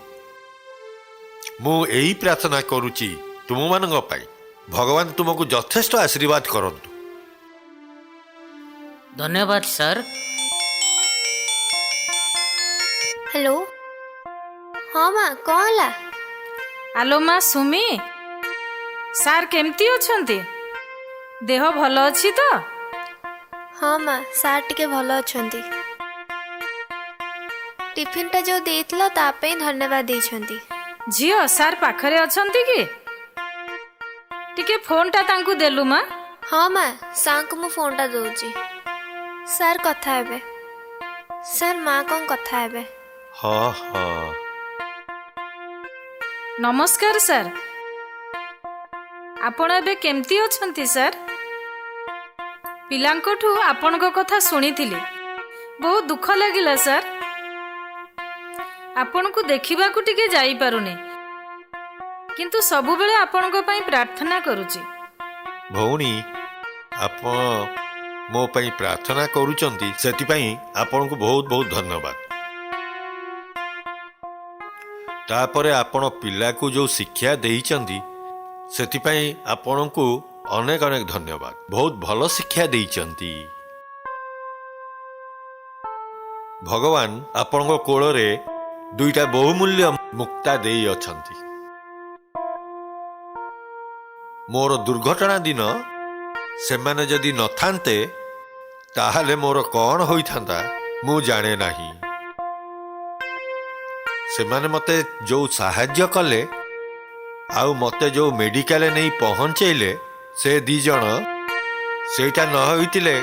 ମୁଁ ଏହି ପ୍ରାର୍ଥନା କରୁଛି ତୁମମାନଙ୍କ ପାଇଁ। ଭଗବାନ ତୁମକୁ ଯଥେଷ୍ଟ ଆଶୀର୍ବାଦ କରନ୍ତୁ। ଧନ୍ୟବାଦ ସାର୍। ହ୍ୟାଲୋ, ହଁ ମା, କ'ଣ ହେଲା? ଆଲୋ ମା ସୁମି, ସାର୍ କେମିତି ଅଛନ୍ତି? ଦେହ ଭଲ ଅଛି ତ? ହଁ ମା, ସାର୍ ଟିକେ ଭଲ ଅଛନ୍ତି। ଟିଫିନଟା ଯୋଉ ଦେଇଥିଲ ତା ପାଇଁ ଧନ୍ୟବାଦ ଦେଇଛନ୍ତି। ଝିଅ, ସାର୍ ପାଖରେ ଅଛନ୍ତି କି? ଟିକେ ଫୋନଟା ତାଙ୍କୁ ଦେଲୁ ମା। ହଁ ମା, ସାର୍ଙ୍କୁ ମୁଁ ଫୋନଟା ଦଉଛି, ସାର୍ କଥା ହେବେ। ସାର୍, ମା କ'ଣ କଥା ହେବେ? ହଁ ହଁ। ନମସ୍କାର ସାର୍, ଆପଣ ଏବେ କେମିତି ଅଛନ୍ତି ସାର୍? ପିଲାଙ୍କଠୁ ଆପଣଙ୍କ କଥା ଶୁଣିଥିଲି, ବହୁତ ଦୁଃଖ ଲାଗିଲା ସାର୍। ଆପଣଙ୍କୁ ଦେଖିବାକୁ ଟିକେ ଯାଇପାରୁନି, କିନ୍ତୁ ସବୁବେଳେ ଆପଣଙ୍କ ପାଇଁ ପ୍ରାର୍ଥନା କରୁଛି। ଭଉଣୀ, ଆପଣ ମୋ ପାଇଁ ପ୍ରାର୍ଥନା କରୁଛନ୍ତି, ସେଥିପାଇଁ ଆପଣଙ୍କୁ ବହୁତ ବହୁତ ଧନ୍ୟବାଦ। ତାପରେ ଆପଣ ପିଲାକୁ ଯୋଉ ଶିକ୍ଷା ଦେଇଛନ୍ତି, ସେଥିପାଇଁ ଆପଣଙ୍କୁ ଅନେକ ଅନେକ ଧନ୍ୟବାଦ। ବହୁତ ଭଲ ଶିକ୍ଷା ଦେଇଛନ୍ତି। ଭଗବାନ ଆପଣଙ୍କ କୋଳରେ ଦୁଇଟା ବହୁମୂଲ୍ୟ ମୁକ୍ତା ଦେଇ ଅଛନ୍ତି। ମୋର ଦୁର୍ଘଟଣା ଦିନ ସେମାନେ ଯଦି ନଥାନ୍ତେ, ତାହେଲେ ମୋର କ'ଣ ହୋଇଥାନ୍ତା ମୁଁ ଜାଣେ ନାହିଁ। ସେମାନେ ମୋତେ ଯୋଉ ସାହାଯ୍ୟ କଲେ ଆଉ ମୋତେ ଯୋଉ ମେଡିକାଲ ନେଇ ପହଞ୍ଚେଇଲେ, ସେ ଦି ଜଣ, ସେଇଟା ନ ହୋଇଥିଲେ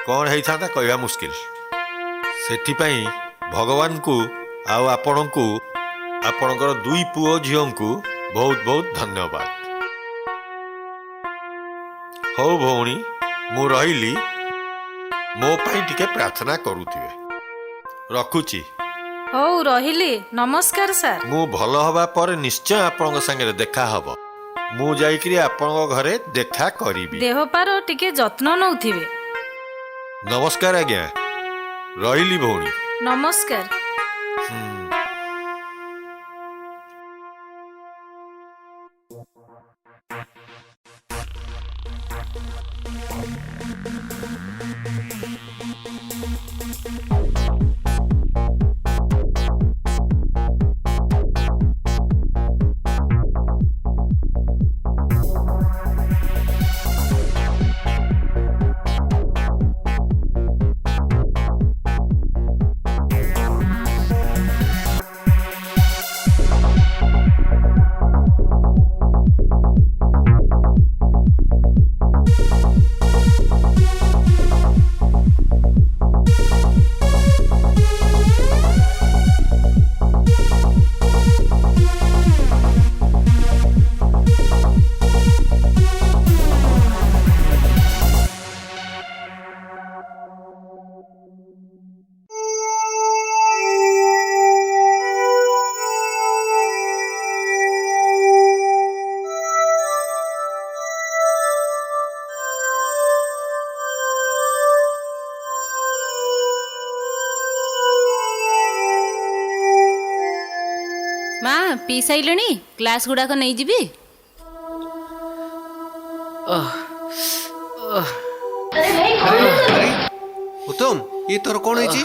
କ'ଣ ହେଇଥାନ୍ତା କହିବା ମୁସ୍କିଲ। ସେଥିପାଇଁ ଭଗବାନଙ୍କୁ ଆଉ ଆପଣଙ୍କୁ, ଆପଣଙ୍କର ଦୁଇ ପୁଅ ଝିଅଙ୍କୁ ବହୁତ ବହୁତ ଧନ୍ୟବାଦ। ହଉ ଭଉଣୀ, ମୁଁ ରହିଲି। ମୋ ପାଇଁ ଟିକେ ପ୍ରାର୍ଥନା କରୁଥିବେ। ରଖୁଛି। ହଉ, ରହିଲି। ନମସ୍କାର ସାର୍। ମୁଁ ଭଲ ହବା ପରେ ନିଶ୍ଚୟ ଆପଣଙ୍କ ସାଙ୍ଗରେ ଦେଖା ହବ। ମୁଁ ଯାଇକିରି ଆପଣଙ୍କ ଘରେ ଦେଖା କରିବି। ଦେହ ପାର ଟିକେ ଯତ୍ନ ନଉଥିବେ। ନମସ୍କାର ଆଜ୍ଞା, ରହିଲି ଭଉଣୀ। ନମସ୍କାର। ମା, ପିଇ ସାରିଲେଣି? ଗ୍ଲାସ୍ ଗୁଡ଼ାକ ନେଇଯିବି? ଓହ, ଓହ। ଉତ୍ତମ, ଇଏ ତୋର କ'ଣ ହେଇଛି?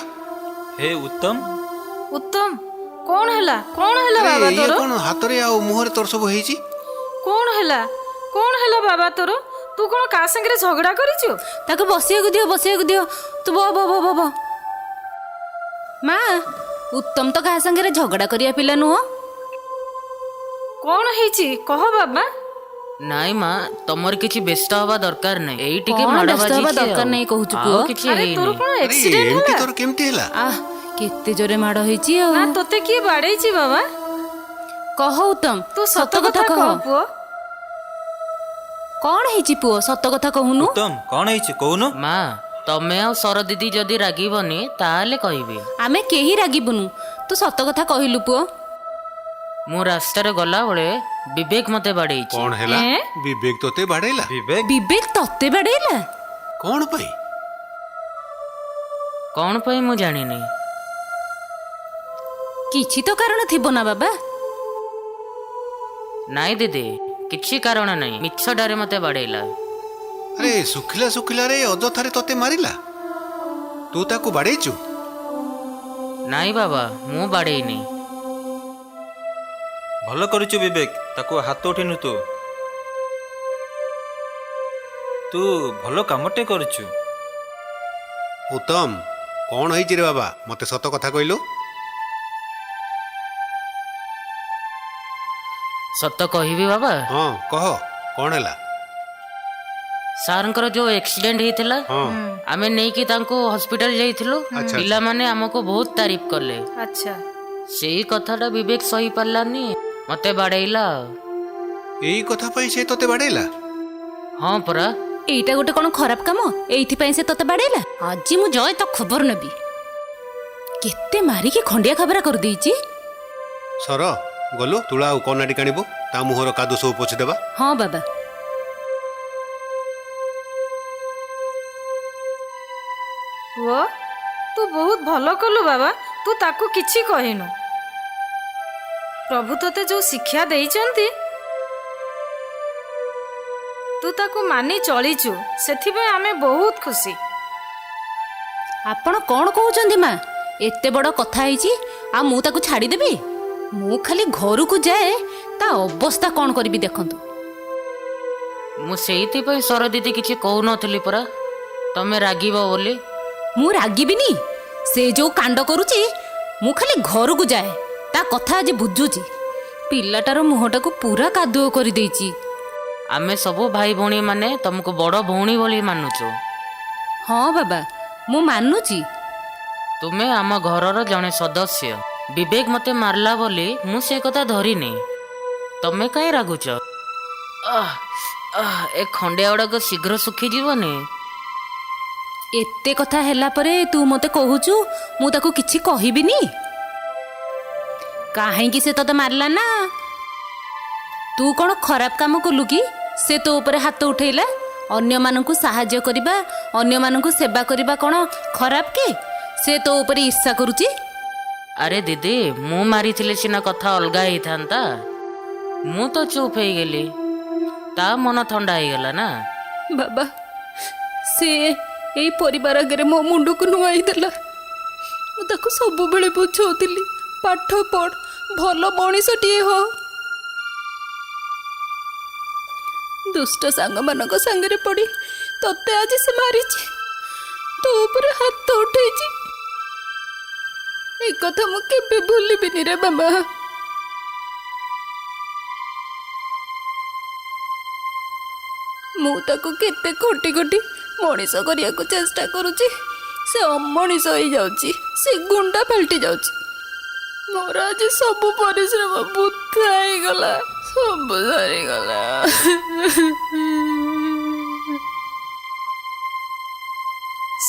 ହେ ଉତ୍ତମ। ଉତ୍ତମ, କଣ ହେଲା? କଣ ହେଲା? ଆରେ, ବାବା, ଇଏ ତୋର କ'ଣ ହାତରେ ଆଉ ମୁହଁରେ ତୋର ସବୁ ହେଇଛି? କଣ ହେଲା? କଣ ହେଲା ବାବା ତୋର? ତୁ କଣ କାହା ସାଙ୍ଗରେ ଝଗଡ଼ା କରିଛୁ? ତାକୁ ବସିବାକୁ ଦିଅ, ବସିବାକୁ ଦିଅ। ତୁ ବ ବ ବ ବ ବ। ମା, ଉତ୍ତମ ତ କାହା ସାଙ୍ଗରେ ଝଗଡ଼ା କରିବା ପିଲା ନୁହଁ। କଣ ହେଇଛି କହ ବାବା। ନାଇଁ ମା, ତମର କିଛି ବ୍ୟସ୍ତ ହବା ଦରକାର ନାହିଁ। ଏଇ ଟିକେ କଣ ମାଡ଼ ବ୍ୟସ୍ତ ହବା ବାଜିଛି ଦରକାର ଆଉ। ନାହିଁ କହୁଛୁ ଆଉ ପୁଅ? କିଛି ଆରେ, ତୋର ହେଇନି। କଣ ଆରେ, ଆକ୍ସିଡେଣ୍ଟ ଏମିତି ହେଲା? ତୋର କେମିତି ହେଲା? ଆহ, କେତେ ଜୋରେ ମାଡ଼ ହେଇଛି ଆଉ। ନା ତୋତେ କିଏ ବାଡେଇଛି ବାବା? କହ ଉତ୍ତମ, ତୁ ସତ କଥା କହ ପୁଅ। କଣ ହେଇଛି ପୁଅ? ସତ କଥା କହୁନୁ। ଉତ୍ତମ, କ'ଣ ହେଇଛି କହୁନୁ? ମା, ତମେ ଆଉ ସର ଦିଦି ଯଦି ରାଗିବନି ତାହେଲେ କହିବି। ଆମେ କେହି ରାଗିବୁନୁ, ତୁ ସତ କଥା କହିଲୁ ପୁଅ। ମୁଁ ରାସ୍ତାରେ ଗଲାବେଳେ ବିବେକ ମତେ ବାଡେଇଛି। କ'ଣ ହେଲା? ଏଁ? ବିବେକ ତୋତେ ବାଡ଼େଇଲା? ବିବେକ? ବିବେକ ତତେ ବାଡେଇଲା? କ'ଣ ପାଇଁ? କ'ଣ ପାଇଁ ମୁଁ ଜାଣିନି। କିଛି ତ କାରଣ ଥିବ ନା ବାବା? ନାଇଁ ଦିଦି, କିଛି କାରଣ ନାହିଁ। ମିଛଟାରେ ମତେ ବାଡେଇଲା। ଆରେ, ଶୁଖିଲା ଶୁଖିଲାରେ ଅଯଥାରେ ତୋତେ ମାରିଲା? ତୁ ତାକୁ ବାଡ଼େଇଛୁ? ନାଇଁ ବାବା, ମୁଁ ବାଡେଇନି। ଭଲ କରିଛୁ ବିବେକ, ତାକୁ ହାତ ଉଠେଇନୁ ତୁ। ତୁ ଭଲ କାମଟେ କରିଛୁ। ଉତ୍ତମ, କ'ଣ ହେଇଛି ରେ ବାବା? ମୋତେ ସତ କଥା କହିଲୁ। ସତ କହିବି ବାବା? ହଁ, କହ, କ'ଣ ହେଲା? ସାର୍ଙ୍କର ଯୋଉ ଆକ୍ସିଡେଣ୍ଟ ହେଇଥିଲା, ଆମେ ନେଇକି ତାଙ୍କୁ ହସ୍ପିଟାଲ ଯାଇଥିଲୁ। ପିଲାମାନେ ଆମକୁ ବହୁତ ତାରିଫ କଲେ। ସେଇ କଥାଟା ବିବେକ ସହି ପାରିଲାନି, ମତେ ବାଡେଇଲା। ଏଇ କଥା ପାଇଁ ସେ ତତେ ବାଡେଇଲା? ହଁ ପରା। ଏଇଟା ଗୋଟେ କ'ଣ ଖରାପ କାମ? ଏଇଥିପାଇଁ ସେ ତତେ ବାଡେଇଲା? ଆଜି ମୁଁ ଜୟ ତ ଖବର ନେବି। କେତେ ମାରିକି ଖଣ୍ଡିଆ ଖାବରା କରିଦେଇଛି। ସର, ଗଲୁ ତୁଳା ଆଉ କନା ଟିକେ ଆଣିବୁ, ତା ମୁହଁର କାଦୁ ସବୁ ପୋଛିଦେବା। ହଁ ବାବା। ପୁଅ, ତୁ ବହୁତ ଭଲ କଲୁ ବାବା, ତୁ ତାକୁ କିଛି କହିନୁ। ପ୍ରଭୁ ତୋତେ ଯୋଉ ଶିକ୍ଷା ଦେଇଛନ୍ତି, ତୁ ତାକୁ ମାନି ଚଳିଛୁ, ସେଥିପାଇଁ ଆମେ ବହୁତ ଖୁସି। ଆପଣ କ'ଣ କହୁଛନ୍ତି ମା? ଏତେ ବଡ଼ କଥା ହେଇଛି ଆଉ ମୁଁ ତାକୁ ଛାଡ଼ିଦେବି? ମୁଁ ଖାଲି ଘରକୁ ଯାଏ, ତା ଅବସ୍ଥା କ'ଣ କରିବି ଦେଖନ୍ତୁ। ମୁଁ ସେଇଥିପାଇଁ ସର ଦିଦି କିଛି କହୁନଥିଲି ପରା, ତମେ ରାଗିବ ବୋଲି। ମୁଁ ରାଗିବିନି? ସେ ଯୋଉ କାଣ୍ଡ କରୁଛି, ମୁଁ ଖାଲି ଘରକୁ ଯାଏ, ତା କଥା ଆଜି ବୁଝୁଛି। ପିଲାଟାର ମୁହଁଟାକୁ ପୁରା କାଦୁଅ କରିଦେଇଛି। ଆମେ ସବୁ ଭାଇ ଭଉଣୀ ମାନେ ତମକୁ ବଡ଼ ଭଉଣୀ ଭଳି ମାନୁଛୁ। ହଁ ବାବା, ମୁଁ ମାନୁଛି। ତୁମେ ଆମ ଘରର ଜଣେ ସଦସ୍ୟ। ବିବେକ ମତେ ମାରିଲା ବୋଲି ମୁଁ ସେ କଥା ଧରିନି, ତମେ କାହିଁ ରାଗୁଛ? ଏ ଖଣ୍ଡିଆ ଗୁଡ଼ାକ ଶୀଘ୍ର ଶୁଖିଯିବନି? ଏତେ କଥା ହେଲା ପରେ ତୁ ମତେ କହୁଛୁ ମୁଁ ତାକୁ କିଛି କହିବିନି? କାହିଁକି ସେ ତତେ ମାରିଲା ନା? ତୁ କ'ଣ ଖରାପ କାମ କଲୁ କି ସେ ତୋ ଉପରେ ହାତ ଉଠେଇଲା? ଅନ୍ୟମାନଙ୍କୁ ସାହାଯ୍ୟ କରିବା, ଅନ୍ୟମାନଙ୍କୁ ସେବା କରିବା କ'ଣ ଖରାପ କି? ସେ ତୋ ଉପରେ ଈର୍ଷା କରୁଛି। ଆରେ ଦିଦି, ମୁଁ ମାରିଥିଲେ ସିନା କଥା ଅଲଗା ହେଇଥାନ୍ତା। ମୁଁ ତ ଚୁପ୍ ହେଇଗଲି, ତା ମନ ଥଣ୍ଡା ହେଇଗଲା ନା। ବାବା, ସେ ଏଇ ପରିବାର ଆଗରେ ମୋ ମୁଣ୍ଡକୁ ନୁଆଇ ଦେଲା। ମୁଁ ତାକୁ ସବୁବେଳେ ବୁଝାଉଥିଲି, ପାଠ ପଢ଼, ଭଲ ମଣିଷଟିଏ ହୋ। ଦୁଷ୍ଟ ସାଙ୍ଗମାନଙ୍କ ସାଙ୍ଗରେ ପଡ଼ି ତତେ ଆଜି ସେ ମାରିଛି, ତୋ ଉପରେ ହାତ ଉଠେଇଛି। ଏ କଥା ମୁଁ କେବେ ଭୁଲିବିନି ରେ ବାବା। ମୁଁ ତାକୁ କେତେ ଖଟି ଖଟି ମଣିଷ କରିବାକୁ ଚେଷ୍ଟା କରୁଛି, ସେ ଅମଣିଷ ହେଇଯାଉଛି, ସେ ଗୁଣ୍ଡା ପାଲଟି ଯାଉଛି। ମୋର ଆଜି ସବୁ ପରିଶ୍ରମ ବୃଥା ହେଇଗଲା, ସବୁ ସରିଗଲା।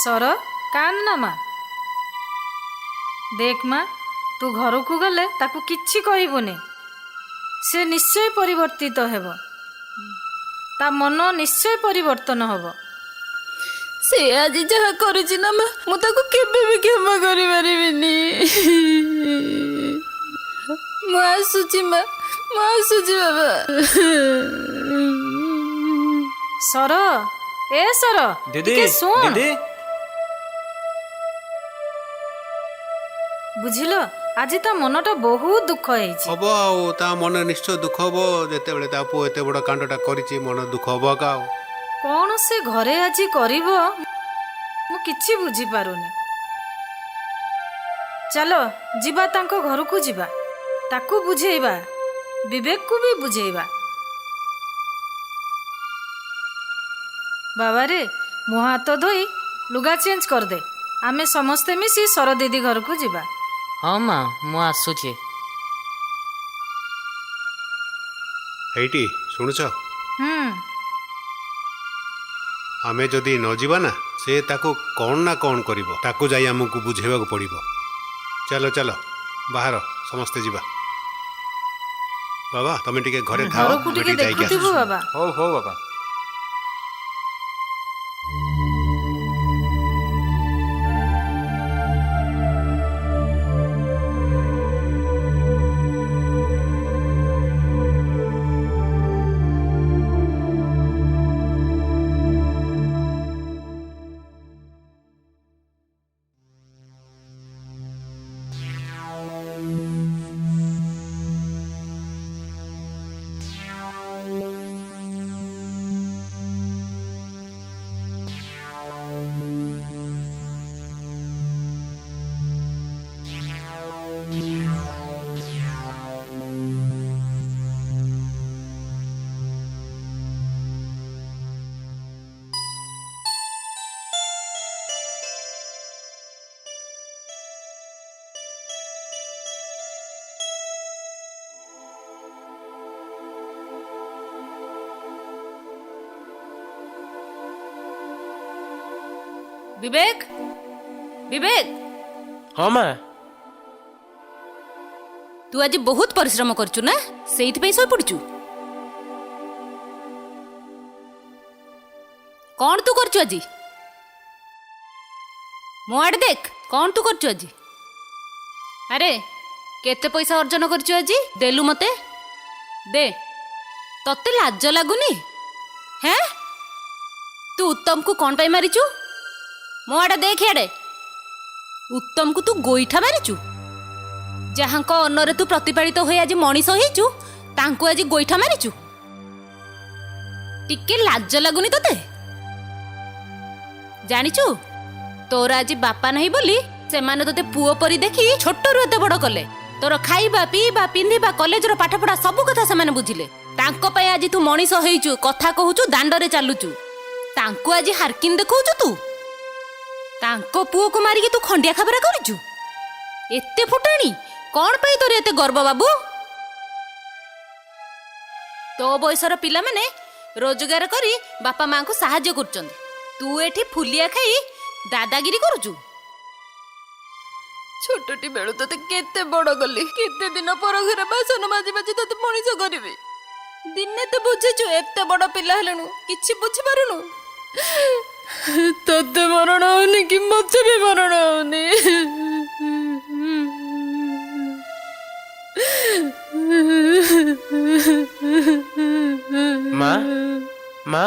ସର, କାନ୍ଦ ନା ମା। ଦେଖ ମା, ତୁ ଘରକୁ ଗଲେ ତାକୁ କିଛି କହିବୁନି, ସେ ନିଶ୍ଚୟ ପରିବର୍ତ୍ତିତ ହେବ, ତା ମନ ନିଶ୍ଚୟ ପରିବର୍ତ୍ତନ ହେବ। ସେ ଆଜି ଯାହା କରିଛି ନା ମା, ମୁଁ ତାକୁ କେବେ ବି କ୍ଷମା କରିପାରିବିନି। ମୁଁ ଆସୁଛି ମା, ମୁଁ ଆସୁଛି ବାବା। ସର, ଏ ସର, ଦିଦି, ଟିକେ ଶୁଣ। ଦିଦି। ବୁଝିଲ, ଆଜି ତା ମନଟା ବହୁତ ଦୁଃଖ ହେଇଛି। ହବ ଆଉ, ତା ମନ ନିଶ୍ଚୟ ଦୁଃଖ ହବ। ଯେତେବେଳେ ତା ପୁଅ ଏତେ ବଡ଼ କାଣ୍ଡଟା କରିଛି, ମନ ଦୁଃଖ ହବ ଏକା ଆଉ। କ'ଣ ସେ ଘରେ ଆଜି କରିବ ମୁଁ କିଛି ବୁଝିପାରୁନି। ଚାଲ ଯିବା, ତାଙ୍କ ଘରକୁ ଯିବା, ତାକୁ ବୁଝେଇବା, ବିବେକକୁ ବି ବୁଝେଇବା। ବାବାରେ, ମୁହଁ ହାତ ଧୋଇ ଲୁଗା ଚେଞ୍ଜ କରିଦେ, ଆମେ ସମସ୍ତେ ମିଶି ସର ଦିଦି ଘରକୁ ଯିବା। ହଁ ମା, ମୁଁ ଆସୁଛି। ଏଇଟି ଶୁଣୁଛ? ହୁଁ। ଆମେ ଯଦି ନ ଯିବା ନା, ସେ ତାକୁ କ'ଣ ନା କ'ଣ କରିବ। ତାକୁ ଯାଇ ଆମକୁ ବୁଝେଇବାକୁ ପଡ଼ିବ। ଚାଲ ଚାଲ, ବାହାର ସମସ୍ତେ ଯିବା। ବାବା, ତମେ ଟିକେ ଘରେ ଥାଅ, ଘରକୁ ଆମେ ଟିକେ ଟିକେ ଯାଇକି ଦେଖୁଥିବୁ ଆସୁଛୁ। ବାବା। ହଉ ହଉ ବାବା। ବିବେକ, ବିବେକ। ହଁ ମା। ତୁ ଆଜି ବହୁତ ପରିଶ୍ରମ କରିଛୁ ନା, ସେଇଥିପାଇଁ ଶୋଇପଡିଛୁ। କଣ ତୁ କରୁଛୁ ଆଜି? ମୋ ଆଡ଼େ ଦେଖ, କଣ ତୁ କରୁଛୁ ଆଜି? ଆରେ କେତେ ପଇସା ଅର୍ଜନ କରିଛୁ ଆଜି? ଦେଲୁ ମତେ, ଦେ। ତତେ ଲାଜ ଲାଗୁନି? ହେଁ, ତୁ ଉତ୍ତମକୁ କଣ ପାଇଁ ମାରିଛୁ? ମୋ ଆଡ଼େ ଦେଖ, ଇଆଡ଼େ। ଉତ୍ତମକୁ ତୁ ଗୋଇଠା ମାରିଛୁ? ଯାହାଙ୍କ ଅନ୍ନରେ ତୁ ପ୍ରତିପାଳିତ ହୋଇ ଆଜି ମଣିଷ ହେଇଛୁ, ତାଙ୍କୁ ଆଜି ଗୋଇଠା ମାରିଛୁ? ଟିକେ ଲାଜ ଲାଗୁନି ତତେ? ଜାଣିଛୁ, ତୋର ଆଜି ବାପା ନାହିଁ ବୋଲି ସେମାନେ ତୋତେ ପୁଅ ପରି ଦେଖି ଛୋଟରୁ ଏତେ ବଡ଼ କଲେ। ତୋର ଖାଇବା ପିଇବା ପିନ୍ଧିବା କଲେଜର ପାଠପଢା ସବୁ କଥା ସେମାନେ ବୁଝିଲେ। ତାଙ୍କ ପାଇଁ ଆଜି ତୁ ମଣିଷ ହେଇଛୁ, କଥା କହୁଛୁ, ଦାଣ୍ଡରେ ଚାଲୁଛୁ। ତାଙ୍କୁ ଆଜି ହାରକିନ ଦେଖାଉଛୁ ତୁ? ତାଙ୍କ ପୁଅକୁ ମାରିକି ତୁ ଖଣ୍ଡିଆ ଖାବରା କରିଛୁ? ଏତେ ଫୁଟାଣି କଣ ପାଇଁ ତୋର? ଏତେ ଗର୍ବ ବାବୁ? ତୋ ବୟସର ପିଲାମାନେ ରୋଜଗାର କରି ବାପା ମାଙ୍କୁ ସାହାଯ୍ୟ କରୁଛନ୍ତି, ତୁ ଏଠି ଫୁଲିଆ ଖାଇ ଦାଦାଗିରି କରୁଛୁ। ଛୋଟଟି ବେଳୁ ତୋତେ କେତେ ବଡ଼ କଲି, କେତେ ଦିନ ପର ଘରେ ବାସନ ମାଜି ମାଜି ତୋତେ ମଣିଷ କରିବି। ଦିନେ ତ ବୁଝିଛୁ? ଏତେ ବଡ଼ ପିଲା ହେଲୁଣୁ, କିଛି ବୁଝିପାରୁନୁ। ତୋତେ ମରଣ ହଉନି କି ମତେ ବି ମରଣ ହଉନି। ମା, ମା,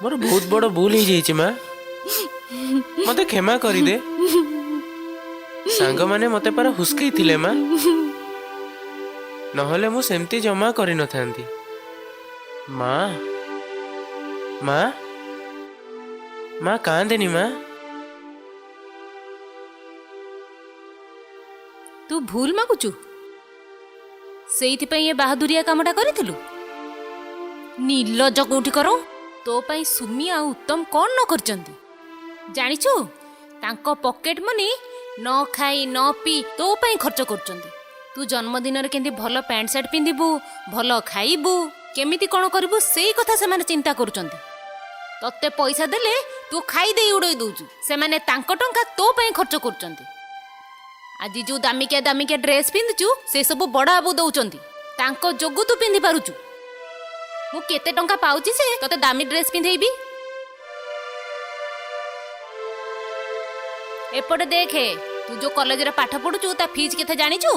ମୋର ବହୁତ ବଡ଼ ଭୁଲ ହେଇଯାଇଛି ମା, ମତେ କ୍ଷମା କରିଦେ। ସାଙ୍ଗମାନେ ମତେ ପରା ହୁସ୍କେଇଥିଲେ ମା, ନହେଲେ ମୁଁ ସେମିତି ଜମା କରିନଥାନ୍ତି। ମା, ମା, ମା, କାନ୍ଦେନି ମା। ତୁ ଭୁଲ ମାଗୁଛୁ, ସେଇଥିପାଇଁ ଏ ବାହାଦୁରିଆ କାମଟା କରିଥିଲୁ? ନିଲଜ କୋଉଠି କର। ତୋ ପାଇଁ ସୁମି ଆଉ ଉତ୍ତମ କଣ ନ କରିଛନ୍ତି ଜାଣିଛୁ? ତାଙ୍କ ପକେଟ ମନି ନ ଖାଇ ନ ପିଇ ତୋ ପାଇଁ ଖର୍ଚ୍ଚ କରୁଛନ୍ତି। ତୁ ଜନ୍ମଦିନରେ କେମିତି ଭଲ ପ୍ୟାଣ୍ଟ ସାର୍ଟ ପିନ୍ଧିବୁ, ଭଲ ଖାଇବୁ, କେମିତି କଣ କରିବୁ, ସେଇ କଥା ସେମାନେ ଚିନ୍ତା କରୁଛନ୍ତି। ତତେ ପଇସା ଦେଲେ ତୁ ଖାଇ ଦେଇ ଉଡ଼େଇ ଦଉଛୁ। ସେମାନେ ତାଙ୍କ ଟଙ୍କା ତୋ ପାଇଁ ଖର୍ଚ୍ଚ କରୁଛନ୍ତି। ଆଜି ଯୋଉ ଦାମିକିଆ ଦାମିକିଆ ଡ୍ରେସ୍ ପିନ୍ଧୁଛୁ, ସେ ସବୁ ବଡ଼ ବାବୁ ଦଉଛନ୍ତି। ତାଙ୍କ ଯୋଗୁ ତୁ ପିନ୍ଧି ପାରୁଛୁ। ମୁଁ କେତେ ଟଙ୍କା ପାଉଛି ସେ ତତେ ଦାମୀ ଡ୍ରେସ୍ ପିନ୍ଧେଇବି? ଏପଟେ ଦେଖେ, ତୁ ଯୋଉ କଲେଜରେ ପାଠ ପଢୁଛୁ ତା ଫିଜ୍ କେତେ ଜାଣିଛୁ?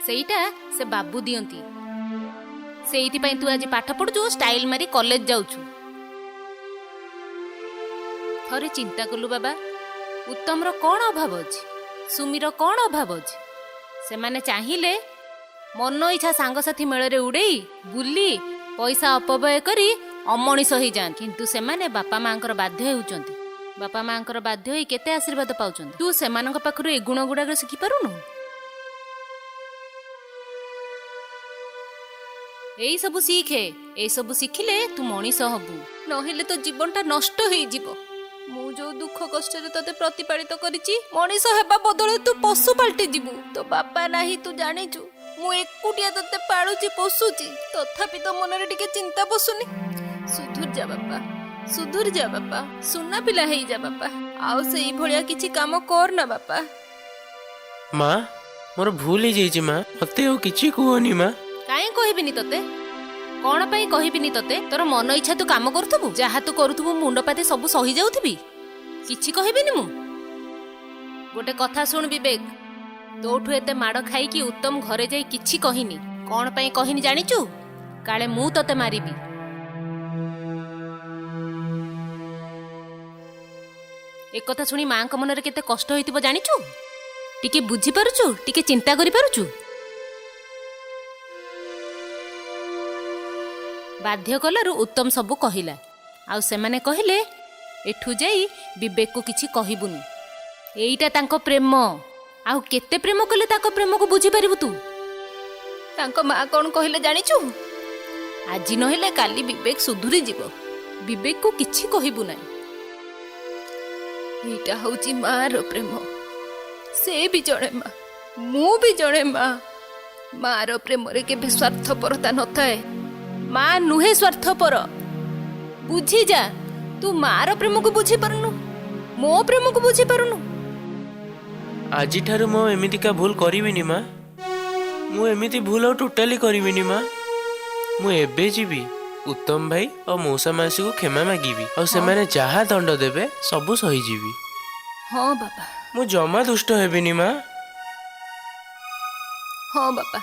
ସେଇଟା ସେ ବାବୁ ଦିଅନ୍ତି। ସେଇଥିପାଇଁ ତୁ ଆଜି ପାଠ ପଢୁଛୁ, ଷ୍ଟାଇଲ ମାରି କଲେଜ ଯାଉଛୁ। ଥରେ ଚିନ୍ତା କଲୁ ବାବା, ଉତ୍ତମର କଣ ଅଭାବ ଅଛି? ସୁମିର କଣ ଅଭାବ ଅଛି? ସେମାନେ ଚାହିଁଲେ ମନ ଇଚ୍ଛା ସାଙ୍ଗସାଥି ମେଳରେ ଉଡ଼େଇ ବୁଲି ପଇସା ଅପବ୍ୟୟ କରି ଅମଣିଷ ହେଇଯାଆନ୍ତି। କିନ୍ତୁ ସେମାନେ ବାପା ମାଙ୍କର ବାଧ୍ୟ ହେଉଛନ୍ତି। ବାପା ମାଙ୍କର ବାଧ୍ୟ ହେଇ କେତେ ଆଶୀର୍ବାଦ ପାଉଛନ୍ତି। ତୁ ସେମାନଙ୍କ ପାଖରୁ ଏ ଗୁଣ ଗୁଡ଼ାକ ଶିଖିପାରୁନୁ? ଏଇ ସବୁ ଶିଖେ। ଏଇସବୁ ଶିଖିଲେ ତୁ ମଣିଷ ହବୁ, ନହେଲେ ତୋ ଜୀବନଟା ନଷ୍ଟ ହେଇଯିବ। ମୁଁ ଯୋଉ ଦୁଃଖ କଷ୍ଟରେ ତତେ ପ୍ରତିପାଳିତ କରିଛି, ମଣିଷ ହେବା ବଦଳରେ ତୁ ପଶୁ ପାଲଟି ଯିବୁ। ତୋ ବାପା ନାହିଁ ତୁ ଜାଣିଛୁ, ମୁଁ ଏକୁଟିଆ ତତେ ପାଳୁଛି ପୋଷୁଛି, ତଥାପି ତୋ ମନରେ ଟିକେ ଚିନ୍ତା ପଶୁନି। ସୁଧୁର ଯା ବାପା, ସୁଧୁର ଯା ବାପା, ସୁନା ପିଲା ହେଇଯା ବାପା, ଆଉ ସେଇଭଳିଆ କିଛି କାମ କର ନା ବାପା। ମା, ମୋର ଭୁଲ ହେଇଯାଇଛି ମା, ମତେ ଆଉ କିଛି କୁହନି ମା। କାହିଁ କହିବିନି ତତେ? କଣ ପାଇଁ କହିବିନି ତତେ? ତୋର ମନ ଇଚ୍ଛା ତୁ କାମ କରୁଥିବୁ, ଯାହା ତୁ କରୁଥିବୁ ମୁଣ୍ଡ ପାତି ସବୁ ସହି ଯାଉଥିବି, କିଛି କହିବିନି ମୁଁ। ଗୋଟେ କଥା ଶୁଣ ବିବେକ, ତୋଠୁ ଏତେ ମାଡ଼ ଖାଇକି ଉତ୍ତମ ଘରେ ଯାଇ କିଛି କହିନି। କଣ ପାଇଁ କହିନି ଜାଣିଛୁ? କାଳେ ମୁଁ ତତେ ମାରିବି। ଏକଥା ଶୁଣି ମାଙ୍କ ମନରେ କେତେ କଷ୍ଟ ହେଇଥିବ ଜାଣିଛୁ? ଟିକେ ବୁଝିପାରୁଛୁ? ଟିକେ ଚିନ୍ତା କରିପାରୁଛୁ? ବାଧ୍ୟ କଲାରୁ ଉତ୍ତମ ସବୁ କହିଲା। ଆଉ ସେମାନେ କହିଲେ ଏଠୁ ଯାଇ ବିବେକକୁ କିଛି କହିବୁନି। ଏଇଟା ତାଙ୍କ ପ୍ରେମ। ଆଉ କେତେ ପ୍ରେମ କଲେ ତାଙ୍କ ପ୍ରେମକୁ ବୁଝିପାରିବୁ ତୁ? ତାଙ୍କ ମା କଣ କହିଲେ ଜାଣିଛୁ? ଆଜି ନହେଲେ କାଲି ବିବେକ ସୁଧୁରି ଯିବ, ବିବେକକୁ କିଛି କହିବୁ ନାହିଁ। ଏଇଟା ହଉଛି ମାର ପ୍ରେମ। ସେ ବି ଜଣେ ମା, ମୁଁ ବି ଜଣେ ମା। ମାର ପ୍ରେମରେ କେବେ ସ୍ୱାର୍ଥପରତା ନଥାଏ। ମା ନୁହେଁ ସ୍ୱାର୍ଥପର। ବୁଝିଯା, ତୁ ମାର ପ୍ରେମକୁ ବୁଝିପାରୁନୁ। ମୋ ପ୍ରେମକୁ ବୁଝିପାରୁନୁ? ଆଜିଠାରୁ ମୁଁ ଏମିତିକା ଭୁଲ କରିବିନି ମା। ମୁଁ ଏମିତି ଭୁଲ ଆଉ ଟୋଟାଲି କରିବିନି ମା। ମୁଁ ଏବେ ଯିବି, ଉତ୍ତମ ଭାଇ ଆଉ ମଉସା ମାଉସୀକୁ କ୍ଷମା ମାଗିବି, ଆଉ ସେମାନେ ଯାହା ଦଣ୍ଡ ଦେବେ ସବୁ ସହିଯିବି। ହଁ ବାପା। ମୁଁ ଜମା ଦୁଷ୍ଟ ହେବିନି ମା। ହଁ ବାପା,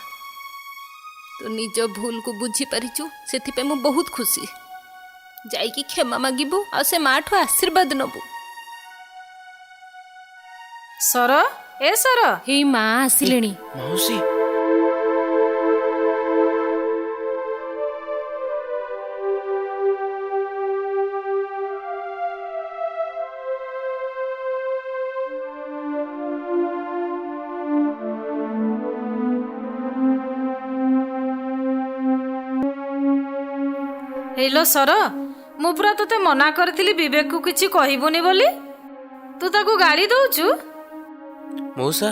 ତୁ ନିଜ ଭୁଲକୁ ବୁଝିପାରିଛୁ, ସେଥିପାଇଁ ମୁଁ ବହୁତ ଖୁସି। ଯାଇକି କ୍ଷମା ମାଗିବୁ ଆଉ ସେ ମାଠୁ ଆଶୀର୍ବାଦ ନବୁ। ସର, ଏ ସର। ହେଇ ମା ଆସିଲେଣି। ମାଉସୀ। ହେଇଲୋ ସର, ମୁଁ ପୁରା ତୋତେ ମନା କରିଥିଲି ବିବେକକୁ କିଛି କହିବୁନି ବୋଲି, ତୁ ତାକୁ ଗାଳି ଦଉଛୁ। ମଉସା,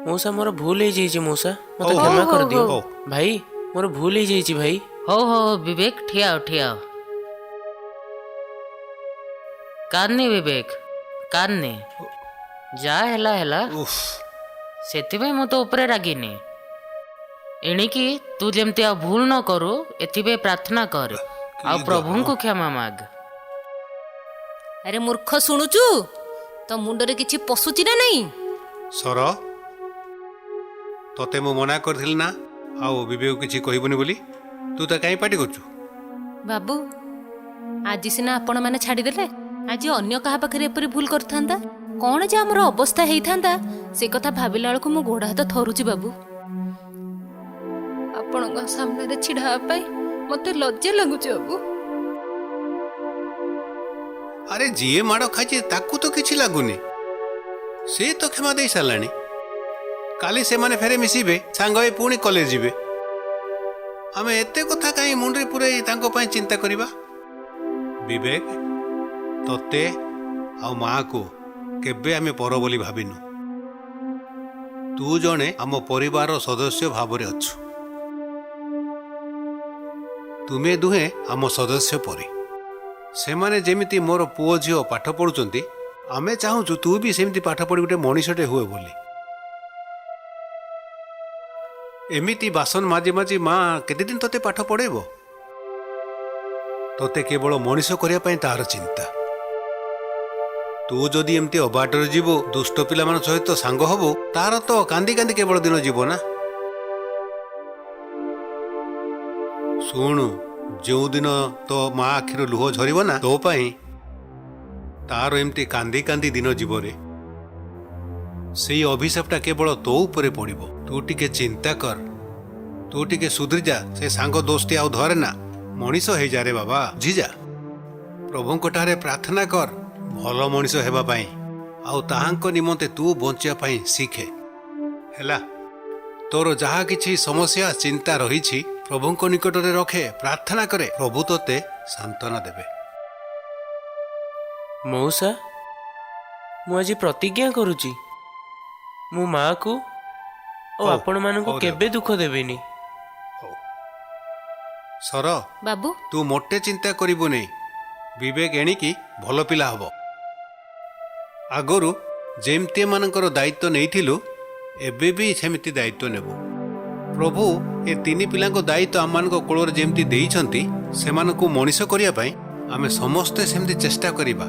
ମଉସା, ମୋର ଭୁଲ ହେଇଯାଇଛି ମଉସା, ମତେ ହଉ, କ୍ଷମା ହଉ, କରିଦିଅ। ହଉ। ଭାଇ, ମୋର ଭୁଲ ହେଇଯାଇଛି ଭାଇ। ହଉ ହଉ ହଉ, ବିବେକ ଠିଆ ହୋ, ଠିଆ ହୋ। କାନ୍ଦନି ବିବେକ, କାନ୍ଦନି। ଯାହା ହେଲା ହେଲା, ସେଥିପାଇଁ ମୁଁ ତୋ ଉପରେ ରାଗିନି। ଏଣିକି ତୁ ଯେମିତି ଆଉ ଭୁଲ ନ କରୁ ଏଥିପାଇଁ ପ୍ରାର୍ଥନା କର ଆଉ ପ୍ରଭୁଙ୍କୁ କ୍ଷମା ମାଗ। ଆରେ ମୂର୍ଖ, ଶୁଣୁଛୁ? ତୋ ମୁଣ୍ଡରେ କିଛି ପଶୁଛି ନା ନାଇଁ? ସର, ତତେ ମୁଁ ମନା କରିଥିଲି ନା ଆଉ ବିବେକ କିଛି କହିବୁନି ବୋଲି, ତୁ ତା କାହିଁ ପାଟି କରୁଛୁ? ବାବୁ, ଆଜି ସିନା ଆପଣମାନେ ଛାଡ଼ିଦେଲେ, ଆଜି ଅନ୍ୟ କାହା ପାଖରେ ଏପରି ଭୁଲ କରିଥାନ୍ତା, କ'ଣ ଯେ ଆମର ଅବସ୍ଥା ହେଇଥାନ୍ତା, ସେ କଥା ଭାବିଲା ବେଳକୁ ମୋ ଗୋଡ଼ ହାତ ଥରୁଛି ବାବୁ। ଆପଣଙ୍କ ସାମ୍ନାରେ ଛିଡ଼ା ହେବା ପାଇଁ ମତେ ଲଜ୍ଜା ଲାଗୁଛି ବାବୁ। ଆରେ ଯିଏ ମାଡ଼ ଖାଇଛି ତାକୁ ତ କିଛି ଲାଗୁନି, ସେ ତ କ୍ଷମା ଦେଇ ସାରିଲାଣି। କାଲି ସେମାନେ ଫେରେ ମିଶିବେ, ସାଙ୍ଗ ହେଇ ପୁଣି କଲେଜ ଯିବେ। ଆମେ ଏତେ କଥା କାହିଁ ମୁଣ୍ଡରେ ପୁରେଇ ତାଙ୍କ ପାଇଁ ଚିନ୍ତା କରିବା? ବିବେକ, ତତେ ଆଉ ମାଆକୁ କେବେ ଆମେ ପର ବୋଲି ଭାବିନୁ। ତୁ ଜଣେ ଆମ ପରିବାରର ସଦସ୍ୟ ଭାବରେ ଅଛୁ। ତୁମେ ଦୁହେଁ ଆମ ସଦସ୍ୟ ପରି। ସେମାନେ ଯେମିତି ମୋର ପୁଅ ଝିଅ ପାଠ ପଢୁଛନ୍ତି, ଆମେ ଚାହୁଁଛୁ ତୁ ବି ସେମିତି ପାଠ ପଢି ଗୋଟେ ମଣିଷଟେ ହୁଏ ବୋଲି। ଏମିତି ବାସନ ମାଜି ମାଜି ମା କେତେଦିନ ତତେ ପାଠ ପଢେଇବ? ତତେ କେବଳ ମଣିଷ କରିବା ପାଇଁ ତାର ଚିନ୍ତା। ତୁ ଯଦି ଏମିତି ଅବାଟରେ ଯିବୁ, ଦୁଷ୍ଟ ପିଲାମାନଙ୍କ ସହିତ ସାଙ୍ଗ ହବୁ, ତାର ତ କାନ୍ଦି କାନ୍ଦି କେବଳ ଦିନ ଯିବ ନା। ଶୁଣୁ, ଯେଉଁଦିନ ତୋ ମା ଆଖିରୁ ଲୁହ ଝରିବ ନା ତୋ ପାଇଁ, ତାର ଏମିତି କାନ୍ଦି କାନ୍ଦି ଦିନ ଯିବରେ। ସେଇ ଅଭିଶାପଟା କେବଳ ତୋ ଉପରେ ପଡ଼ିବ। ତୁ ଟିକେ ଚିନ୍ତା କର, ତୁ ଟିକେ ସୁଧରି ଯା, ସେ ସାଙ୍ଗ ଦୋସ୍ତି ଆଉ ଧରେ ନା, ମଣିଷ ହେଇଯା ରେ ବାବା, ବୁଝିଯା। ପ୍ରଭୁଙ୍କ ଠାରେ ପ୍ରାର୍ଥନା କର ଭଲ ମଣିଷ ହେବା ପାଇଁ, ଆଉ ତାହାଙ୍କ ନିମନ୍ତେ ତୁ ବଞ୍ଚିବା ପାଇଁ ଶିଖେ। ହେଲା, ତୋର ଯାହା କିଛି ସମସ୍ୟା ଚିନ୍ତା ରହିଛି ପ୍ରଭୁଙ୍କ ନିକଟରେ ରଖେ, ପ୍ରାର୍ଥନା କରେ, ପ୍ରଭୁ ତୋତେ ସାନ୍ତ୍ୱନା ଦେବେ। ମଉସା, ମୁଁ ଆଜି ପ୍ରତିଜ୍ଞା କରୁଛି, ମୁଁ ମାଆକୁ ଆଉ ହଉ, ଆପଣମାନଙ୍କୁ ହଉ। କେବେ ଦୁଃଖ ଦେବିନି। ସର ବାବୁ। ତୁ ମୋଟେ ଚିନ୍ତା କରିବୁନି, ବିବେକ ଏଣିକି ଭଲ ପିଲା ହବ। ଆଗରୁ ଯେମିତି ଏମାନଙ୍କର ଦାୟିତ୍ୱ ନେଇଥିଲୁ, ଏବେ ବି ସେମିତି ଦାୟିତ୍ୱ ନେବୁ। ପ୍ରଭୁ ଏ ତିନି ପିଲାଙ୍କ ଦାୟିତ୍ୱ ଆମମାନଙ୍କ କୋଳରେ ଯେମିତି ଦେଇଛନ୍ତି, ସେମାନଙ୍କୁ ମଣିଷ କରିବା ପାଇଁ ଆମେ ସମସ୍ତେ ସେମିତି ଚେଷ୍ଟା କରିବା,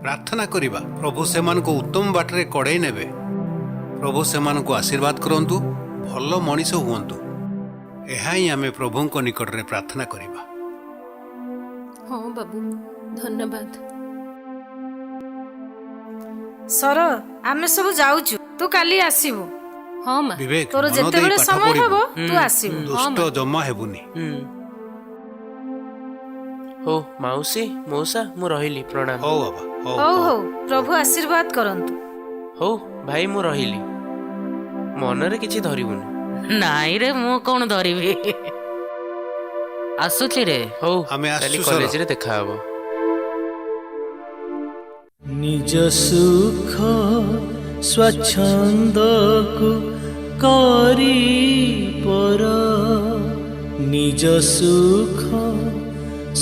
ପ୍ରାର୍ଥନା କରିବା। ପ୍ରଭୁ ସେମାନଙ୍କୁ ଉତ୍ତମ ବାଟରେ କଢ଼େଇ ନେବେ। ପ୍ରଭୁ ସେମାନଙ୍କୁ ଆଶୀର୍ବାଦ କରନ୍ତୁ, ଭଲ ମଣିଷ ହୁଅନ୍ତୁ, ଏହା ହିଁ ଆମେ ପ୍ରଭୁଙ୍କ ନିକଟରେ ପ୍ରାର୍ଥନା କରିବା। ହଁ ବାବୁ, ଧନ୍ୟବାଦ। ସର, ଆମେ ସବୁ ଯାଉଛୁ, ତୁ କାଲି ଆସିବୁ। ହଁ ମା। ବିବେକ, ତୋର ମନ ଦେଇ ଯେତେବେଳେ ପାଠ ସମୟ ପଢ଼ିବୁ। ହବ ତୁ ଆସିବୁ। ଦୁଷ୍ଟ ଜମା ହେବୁନି। ହଉ ମାଉସୀ, ମଉସା, ମୁଁ ରହିଲି, ପ୍ରଣାମ। ହଉ ବାବା। ହଉ ହଉ, ପ୍ରଭୁ ଆଶୀର୍ବାଦ କରନ୍ତୁ। ହଉ ଭାଇ, ମୁଁ ରହିଲି, ମନରେ କିଛି ଧରିବୁନି। ନାଇଁ ରେ, ମୁଁ କଣ ଧରିବି? ଆସୁଛି ରେ। ହଉ, ଆମେ କାଲି ଆସୁଛୁ ସର। କଲେଜରେ ଦେଖା ହବ। ନିଜ ସୁଖ ସ୍ୱଚ୍ଛନ୍ଦକୁ କରି ପର, ନିଜ ସୁଖ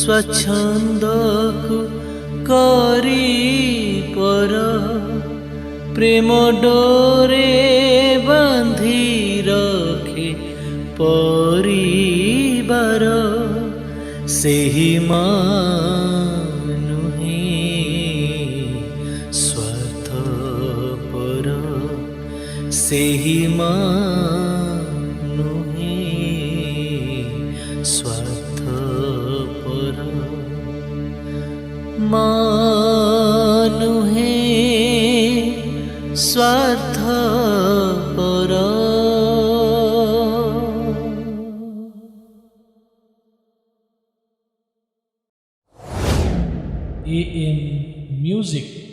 ସ୍ୱଚ୍ଛନ୍ଦକୁ କରି ପର, ପ୍ରେମ ଡୋରେ ବାନ୍ଧି ରଖେ ପରିବାର, ସେହି ମା ନୁହେଁ ସ୍ୱାର୍ଥପର, ସେହି ମା ନୁହେଁ ସ୍ୱାର୍ଥପର। ମା ନୁହେଁ ସ୍ୱାର୍ଥପର। AM Music.